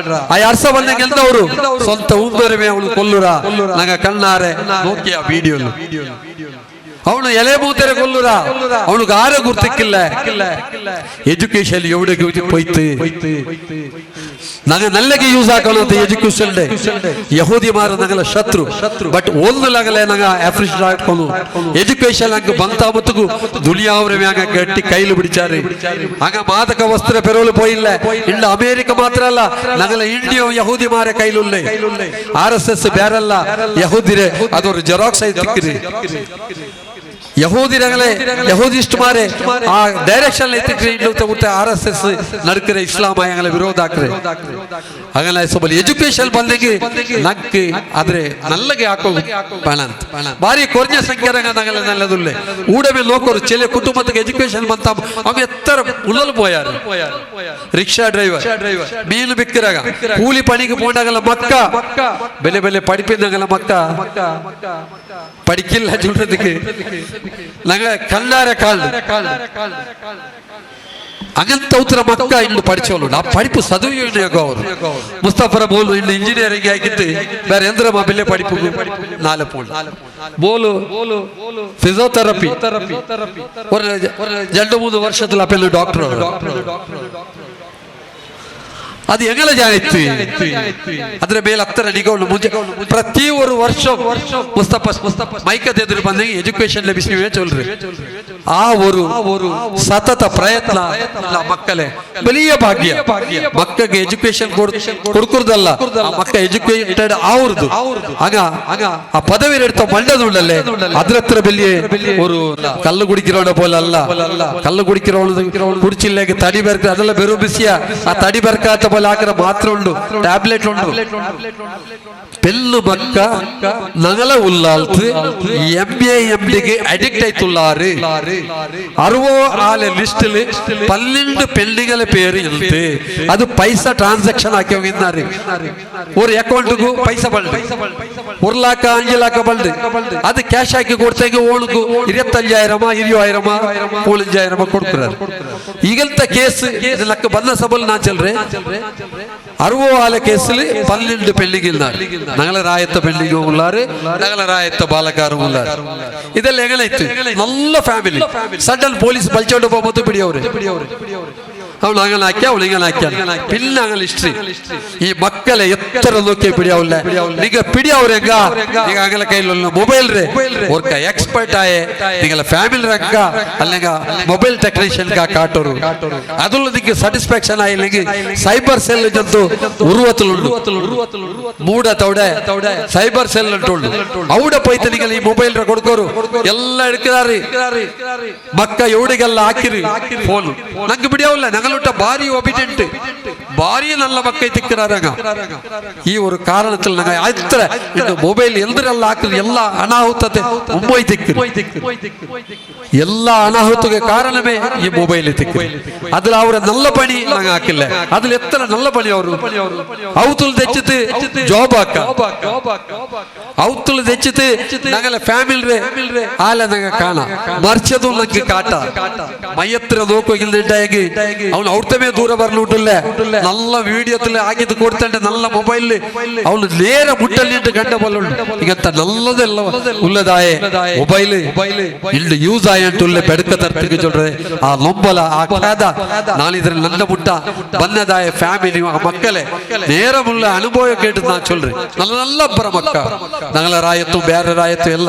ಆ ಅರ್ಸ ಬಂದಂಗೆ ಎಂದವರು ಸ್ವಂತ ಉಂದೊರೆಮೆ ಅವನು ಕೊಲ್ಲುರ ನಂಗ ಕಣ್ಣಾರೆ ನೋಕಿಯ ವಿಡಿಯೋ ಅವನು ಎಲೆ ಮೂತೆರೆ ಕೊಲ್ಲುರ ಅವನಿಗೆ ಆರ ಗುರ್ತಿಕ್ಕಿಲ್ಲ ಎಜುಕೇಶನ್ ಎವಡೆಗೆ ಪೋಯ್ತು ನಂಗೆ ನಲ್ಲಗೆ ಯೂಸ್ ಹಾಕೊಳ್ಳುವಂತ ಎಜುಕೇಶನ್ ಯಹೂದಿ ಮಾರ ನಂಗಲ ಶತ್ರು ಬಟ್ ಒಂದು ಲಗಲೆ ನಂಗ ಅಪ್ರಿಷಿಯೇಟ್ ಹಾಕೊಂಡು ಎಜುಕೇಶನ್ ಹಂಗ ಬಂತ ಮತ್ತಗೂ ದುನಿಯಾವ್ರ ಮ್ಯಾಗ ಗಟ್ಟಿ ಕೈಲು ಬಿಡಿಚಾರಿ ಹಂಗ ಮಾದಕ ವಸ್ತ್ರ ಪೆರೋಲು ಪೋಯಿಲ್ಲ ಇಲ್ಲ ಅಮೇರಿಕ ಮಾತ್ರ ಅಲ್ಲ ನಂಗಲ ಇಂಡಿಯಾ ಯಹೂದಿ ಮಾರ ಕೈಲುಲ್ಲೆ RSS ಬೇರೆಲ್ಲ ಯಹೂದಿರೆ ಅದೊಂದು ಜೆರಾಕ್ಸ್ ಐತಿಕ್ಕಿರಿ. ಯಹೂದಿರಗಲೇ ಯಹೂದಿಸ್ಟ್ ಮಾರೆ ಆ ಡೈರೆಕ್ಷನ್ ಆರ್.ಎಸ್.ಎಸ್ ನಡ್ಕರೆ ಇಸ್ಲಾಂ ಆಯಂಗಲ ವಿರೋಧ ಹಾಕ್ರೆ ಹಾಗಲ್ಲ. ಸೊಬಲ್ ಎಜುಕೇಶನ್ ಬಂದಂಗೆ ನಕ್ ಆದ್ರೆ ನಲ್ಲಗೆ ಹಾಕೋ ಬೇಡ ಅಂತ ಭಾರಿ ಕೊರ್ಜ ಸಂಖ್ಯೆ ನಂಗಲ್ಲ ನಲ್ಲದುಲ್ಲೆ ಊಡಮೆ ಲೋಕರು ಚೆಲೆ ಕುಟುಂಬಕ್ಕೆ ಎಜುಕೇಶನ್ ಬಂತ ಅವ ಎತ್ತರ ಉಳ್ಳಲು ಪೋಯಾರು. ರಿಕ್ಷಾ ಡ್ರೈವರ್, ಮೀನು ಬಿಕ್ಕಿರಾಗ, ಕೂಲಿ ಪಣಿಗೆ ಪೋಂಡಾಗಲ್ಲ ಮಕ್ಕ ಬೆಲೆ ಬೆಲೆ ಪಡಿಪಿಂದಂಗಲ್ಲ ಮಕ್ಕ படிக்கல சொல்றதுக்கு நாங்க கண்ணார கால் അങ്ങനത്തെ മക്ക ഇന്ന് പഠിച്ചോളൂ. ആ പഠിപ്പ് ചదువు ಅವರು ಮುಸ್ತಫರ ಬೋಲು ಇನ್ನು ಇಂಜಿನಿಯರಿಂಗ್ ಆಗಿದ್ದು ಬೇರೆ ಎಂದ್ರ ಬೆಲೆ പഠಿപ്പ് ನಾಲ್ಕು ಪೋಂಡ್ ಬೋಲು ಫಿಸಿಯೋಥೆರಪಿ ஒரு 2-3 ವರ್ಷದಲ್ಲಿ ಅಪ್ಪೆಲ್ಲ ಡಾಕ್ಟರ್ ಅವರು. ಅದು ಎಂಗಲ ಜಾನಿತ್ತು ಅದ್ರ ಮೇಲೆ ಹತ್ತರ ನಿಗೌಡು ಮುಂಚೆ ಪ್ರತಿ ಒಂದು ವರ್ಷ ಮುಸ್ತಫ ಮೈಕದ ಎದುರು ಬಂದಂಗೆ ಎಜುಕೇಶನ್ ಲಭಿಸಿವೆ ಚೊಲ್ರಿ. ಆ ஒரு ಸತತ ಪ್ರಯತ್ನ ಮಕ್ಕಳೇ ಬಲಿಯ ಭಾಗ್ಯ. ಮಕ್ಕಳಿಗೆ ಎಜುಕೇಶನ್ ಕೊಡ್ಕುರ್ದಲ್ಲ, ಆ ಮಕ್ಕ ಎಜುಕೇಟೆಡ್ ಆವ್ರದು ಆಗ ಆ ಪದವಿ எடுத்த ಮಂಡದುಳ್ಳಲ್ಲೇ ಅದ್ರ ಹತ್ರ ಬೆಲ್ಲಿಯೇ ஒரு ಕಲ್ಲು ಕುಡಿಕಿರೋಣ ಪೋಲ ಅಲ್ಲ. ಕಲ್ಲು ಕುಡಿಕಿರೋಣ ಕುಡಿಚಿಲ್ಲಾಗಿ ತಡಿ ಬರ್ಕ ಅದೆಲ್ಲ ಬೆರು ಬಿಸಿಯ ಆ ತಡಿ ಬರ್ಕಾತ ಪೋಲ ಹಾಕಿರ ಮಾತ್ರ ಉಂಡು, ಟ್ಯಾಬ್ಲೆಟ್ ಉಂಡು. ಪೆಲ್ಲು ಮಕ್ಕ ನಗಲ ಉಲ್ಲಾಲ್ತು ಎಂ.ಎ. ಎಂ.ಡಿಗೆ ಅಡಿಕ್ಟ್ ಆಯ್ತುಳ್ಳಾರು. ಅರುವೋ ಆಲೆ ಲಿಸ್ಟ್ 12 ಪೆಂಡಿಂಗಲ പേര് ಇರುತ್ತೆ. ಅದು ಪೈಸಾ ಟ್ರಾನ್ಸಾಕ್ಷನ್ ಹಾಕಿ ಹೋಗಿದ್ದಾರೆ. ஒரு ಅಕೌಂಟ್ಗೂ ಪೈಸಾ ಬಂದು 1 ಲಾಖ 5 ಲಾಖ ಬಂದು ಅದು ಕ್ಯಾಶ್ ಹಾಕಿ ಕೊಡ್ತೇಗೆ ಓಣಕು 25,000 20,000 15,000 ಕೊಡ್ತಾರೆ. ಈಗಂತ ಕೇಸ್ ಲಕ್ಕ ಬಂದ ಸಬಲ್ ನಾ ಚಲ್ರೆ ಅರುವೋ ಆಲೆ ಕೇಸಲ್ಲಿ 12 ಪೆಂಡಿಂಗ್ ಇಲ್ಲಾರು. ನಗಲ ರಾಯತ್ತ ಪೆಂಡಿಂಗ್ ಉಳ್ಳಾರು, ನಗಲ ರಾಯತ್ತ ಬಾಲಕಾರು ಉಳ್ಳಾರು. ಇದೆಲ್ಲ ಹೆಂಗಲಾಯ್ತು ನಲ್ಲ family sudden police ಬಲ್ಚೋಡು ಮತ್ತು ಬಿಡಿಯವ್ರೆ ಅವಳು ಹಂಗನ ಹಾಕಿ ಅವಳು ಹಿಂಗನ ಹಾಕ್ಯ ಪಿನ್ನ ಹಂಗಲ್ಲ ಹಿಸ್ಟ್ರಿ. ಈ ಮಕ್ಕಳ ಎತ್ತರ ನೋಕೆ ಪಿಡಿಯವಲ್ಲ ನಿಗ ಪಿಡಿಯವ್ರ ಹೆಂಗ ಈಗ ಹಂಗಲ ಕೈಲಿ ಮೊಬೈಲ್ ರೇ ಒರ್ಕ ಎಕ್ಸ್ಪರ್ಟ್ ಆಯೆ ನಿಗಲ ಫ್ಯಾಮಿಲಿ ರಂಗ ಅಲ್ಲಿಗ ಮೊಬೈಲ್ ಟೆಕ್ನಿಷಿಯನ್ ಕಾ ಕಾಟೋರು ಅದಲ್ಲ ನಿಂಗೆ ಸ್ಯಾಟಿಸ್ಫ್ಯಾಕ್ಷನ್ ಆಯಿಲ್ಲ. ಸೈಬರ್ ಸೆಲ್ ಜಂತು ಉರುವತುಲುಂಡು ಮೂಡ ತೌಡೆ ಸೈಬರ್ ಸೆಲ್ ಉಂಟು ಅವಡ ಪೈತ ನಿಗಲ ಈ ಮೊಬೈಲ್ ರ ಕೊಡ್ಕೋರು ಎಲ್ಲ ಹಿಡ್ಕಿದಾರಿ ಮಕ್ಕ ಎವಡಿಗೆಲ್ಲ ಹಾಕಿರಿ ಫೋನ್ ನಂಗೆ ಬಿಡಿಯವಲ್ಲ. ನಂಗಲುಟ್ಟ ಭಾರಿ ಒಬಿಡೆಂಟ್ ಭಾರಿ நல்ல ಮಕ್ಕೈ ತಿಕ್ಕಿರಾರಂಗ. ಈ ஒரு ಕಾರಣத்தில் நாங்க அತ್ರ இந்த ಮೊಬೈಲ್ ಎಲ್ದರೆಲ್ಲ ಹಾಕಿದ್ರೆ ಎಲ್ಲ ಅನಾಹುತತೆ ಮುಂಬೈ ತಿಕ್ಕಿ ಎಲ್ಲ ಅನಾಹುತಕ್ಕೆ ಕಾರಣವೇ ಈ ಮೊಬೈಲ್ ತಿಕ್ಕಿ. அதுல ಅವರ நல்ல பணி நாங்க ಹಾಕಿಲ್ಲ. அதுல எத்தனை நல்ல பணி ಅವರು ಅವತುಲ್ తెచ్చితే ಜಾಬ್ ಹಾಕ ಅವತುಲ್ తెచ్చితే ನಂಗಲ ಫ್ಯಾಮಿಲಿ ರೇ ಆಲೆ ನಂಗ ಕಾಣ ಮರ್ಚದು ನಂಗೆ ಕಾಟ ಮೈಯತ್ರ ನೋಕೋಗಿಲ್ದಿಟ್ಟಾಗಿ ಅವನು ಅವ್ರತಮೇ ದೂರ ಬರ್ಲುಂಟಲ್ಲ. നല്ല വീഡിയോത്തിൽ ആക്കിയത് കൊടുത്തണ്ട് നല്ല മൊബൈലിൽ അവನು ನೇರ ಮುಟ್ಟಲ್ಲಿ ಗಂಡ ಬಲ್ಲುಂಡು. ಈಗಂತ ನಲ್ಲದೆಲ್ಲ ಉಲ್ಲದಾಯ ಮೊಬೈಲ್ ಇಲ್ಲಿ ಯೂಸ್ ಆಯಂಟುಳ್ಳೆ ಬೆಡಕ ತರ್ತಿಗೆ ಚೊಲ್ರೆ ಆ ನೊಂಬಲ ಆ ಕಾದ ನಾನಿದ್ರ ನನ್ನ ಮುಟ್ಟ ಬಂದದಾಯ ಫ್ಯಾಮಿಲಿ ಆ ಮಕ್ಕಳೇ ನೇರ ಮುಲ್ಲ ಅನುಭವ ಕೇಟು ನಾ ಚೊಲ್ರಿ. ನಲ್ಲ ನಲ್ಲ ಬರ ಮಕ್ಕ ನಗಲ ರಾಯತ್ತು ಬೇರೆ ರಾಯತ್ತು ಎಲ್ಲ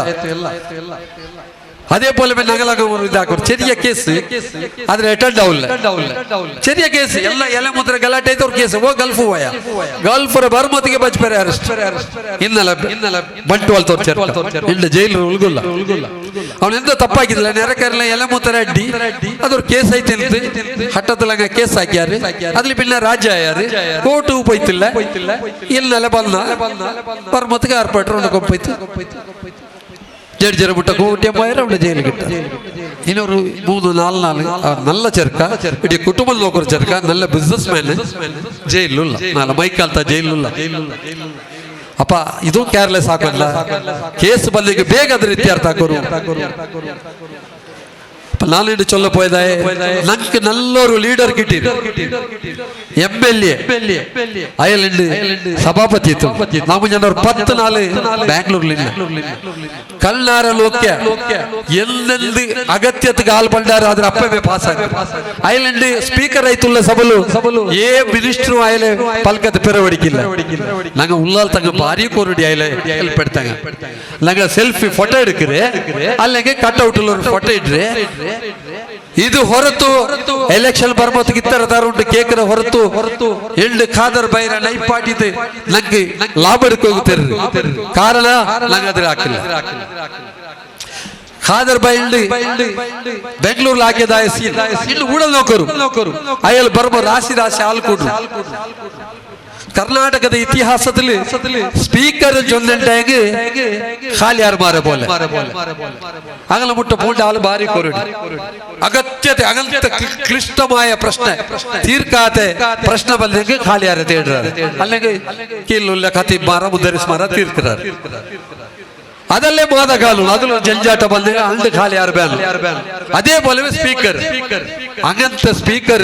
അതേ പോലെ നಗಲಾಗ ಇದಾಕೋರು ചെറിയ ಕೇಸ್ ಆದ್ರೆ ಅಟೆಂಡ್ ಆವಿಲ್ಲ. ചെറിയ ಕೇಸ್ ಎಲ್ಲ ಎಲೆ ಮುದ್ರೆ ಗಲಾಟೆ ಐತೆ ಅವ್ರ ಕೇಸ್ ಓ ಗಲ್ಫ್ ಹೋಯ ಗಲ್ಫ್ ಬರ್ಮತಿಗೆ ಬಚ್ಪೇರೆ ಅರೆಸ್ಟ್ ಇನ್ನಲ್ಲ ಬಂಟ್ವಾಲ್ ತೋರ್ಚಾರ ಇಲ್ಲ ಜೈಲು ಉಲ್ಗುಲ್ಲ ಅವನು ಎಂತ ತಪ್ಪಾಗಿದ್ದಿಲ್ಲ ನೆರಕರ್ಲ ಎಲೆ ಮುತ್ತರ ಅಡ್ಡಿ ಅದ್ರ ಕೇಸ್ ಐತೆ ಅಂತ ಹಟ್ಟದಲಂಗ ಕೇಸ್ ಹಾಕ್ಯಾರ ಅದ್ಲಿ ಪಿನ್ನ ರಾಜ್ಯ ಆಯಾರು ಕೋರ್ಟ್ ಹೋಯ್ತಿಲ್ಲ ಇಲ್ಲೆಲ್ಲ ಬಂದ ಬರ್ಮತಿಗೆ ಆರ್ಪಟ್ರು ಕೊಂಪೈತು ಜಡ್ಜರ ಮುಟ್ಟ ಕೋಟಿ പോയാൽ അവിടെ ജയിലിൽ കിട്ടും. ഇനൊരു 3 4 4 നല്ല ചെറുക്ക ഇടി കുടുംബം നോക്കൊരു ചെറുക്ക നല്ല ബിസിനസ് മാൻ ജയിലുള്ള നാല് മൈക്കാലത്ത ജയിലുള്ള. ಅಪ್ಪ ಇದು ಕೇರ್ಲೆಸ್ ಹಾಕೋಲ್ಲ ಕೇಸ್ ಬಲ್ಲಿಗೆ ಬೇಗ ಅದ್ರ ಇತ್ಯರ್ಥ ಹಾಕೋರು. ನಾನು ಚೊಲ್ಲ ಪೋಯ್ದಾಯೆ ನಂಗೆ ನಲ್ಲೊರು ಲೀಡರ್ ಕಿಟ್ಟಿರು ಎಂ.ಎಲ್.ಎ. ಅಯಲಿಂಡು ಸಭಾಪತಿ ಇತ್ತು ನಾವು ಜನರು 10 ನಾಳು ಬ್ಯಾಂಗ್ಳೂರ್ಲಿಲ್ಲ ಕಲ್ನಾರ ಲೋಕ್ಯ ಎಲ್ಲೆಲ್ಲಿ ಅಗತ್ಯತೆಗೆ ಹಾಲು ಬಂಡಾರ ಆದ್ರೆ ಅಪ್ಪವೇ ಪಾಸ್ ಆಗ ಐಲ್ಯಾಂಡ್ ಸ್ಪೀಕರ್ ಆಯ್ತುಲ್ಲ ಸಬಲು ಏ ಮಿನಿಸ್ಟ್ರು ಆಯಲೆ ಪಲ್ಕದ ಪೆರವಡಿಕಿಲ್ಲ. ನಂಗೆ ಉಲ್ಲಾಲ್ ತಂಗ ಭಾರಿ ಕೋರುಡಿ ಆಯ್ಲೆ ಹೆಲ್ಪ್ పెడతాங்க ನಂಗೆ ಸೆಲ್ಫಿ ಫೋಟೋ எடுக்கிறே ಅಲ್ಲಿಗೆ ಕಟ್ಔಟ್ ಫೋಟೋ ಇಡ್ರೆ ಇದು ಹೊರತು ಎಲೆಕ್ಷನ್ ಬರ್ಮೋತಿಗೆ ಇತ್ತರ ದಾರುಂಟು ಕೇಕರ ಹೊರತು ಎಂಡು ಖಾದರ್ ಬೈರ ನೈಪಾಟಿದೆ ನಂಗೆ ಲಾಭ ಹೋಗುತ್ತೀರಿ ಕಾರಣ ನಂಗೆ ಅದ್ರ ಹಾಕಿಲ್ಲ. Khader ಬೈಲ್ಡ್ ಬೆಂಗಳೂರು ಹಾಕಿದ ಇನ್ನು ಊಡಲ್ ನೋಕರು ಅಯ್ಯಲ್ ಬರ್ಮ ರಾಶಿ ರಾಶಿ ಹಾಲು ಕೊಡ್ರು. ಕರ್ನಾಟಕದ ಇತಿಹಾಸದಲ್ಲಿ ಸ್ಪೀಕರ್ ಜೊಲ್ಲೆಂಟಾಗಿ ಖಾಲಿ ಯಾರು ಮಾರ ಬೋಲೆ ಆಗಲ ಮುಟ್ಟ ಪೂಂಡ ಹಾಲು ಬಾರಿ ಕೊರಡಿ ಅಗತ್ಯತೆ ಅಗಂತ ಕ್ಲಿಷ್ಟಮಾಯ ಪ್ರಶ್ನೆ ತೀರ್ಕಾತೆ ಪ್ರಶ್ನೆ ಬಂದಂಗೆ ಖಾಲಿ ಯಾರ ತೇಡ್ರಾರೆ ಅಲ್ಲಿಗೆ ಕೀಲುಲ್ಲ ಕತಿ ಮಾರ ಮುದ್ದರಿಸ್ ಮಾರ ತೀರ್ಕ್ರಾರೆ. ಅದಲ್ಲೇ ಮಾದಗಾಲು ಅದನ್ನು ಜಂಜಾಟ ಬಂದ ಅಂದು ಖಾಲಿ ಯಾರು ಬ್ಯಾನ್. ಅದೇ പോലെ ಸ್ಪೀಕರ್ ಹಂಗಂತ speaker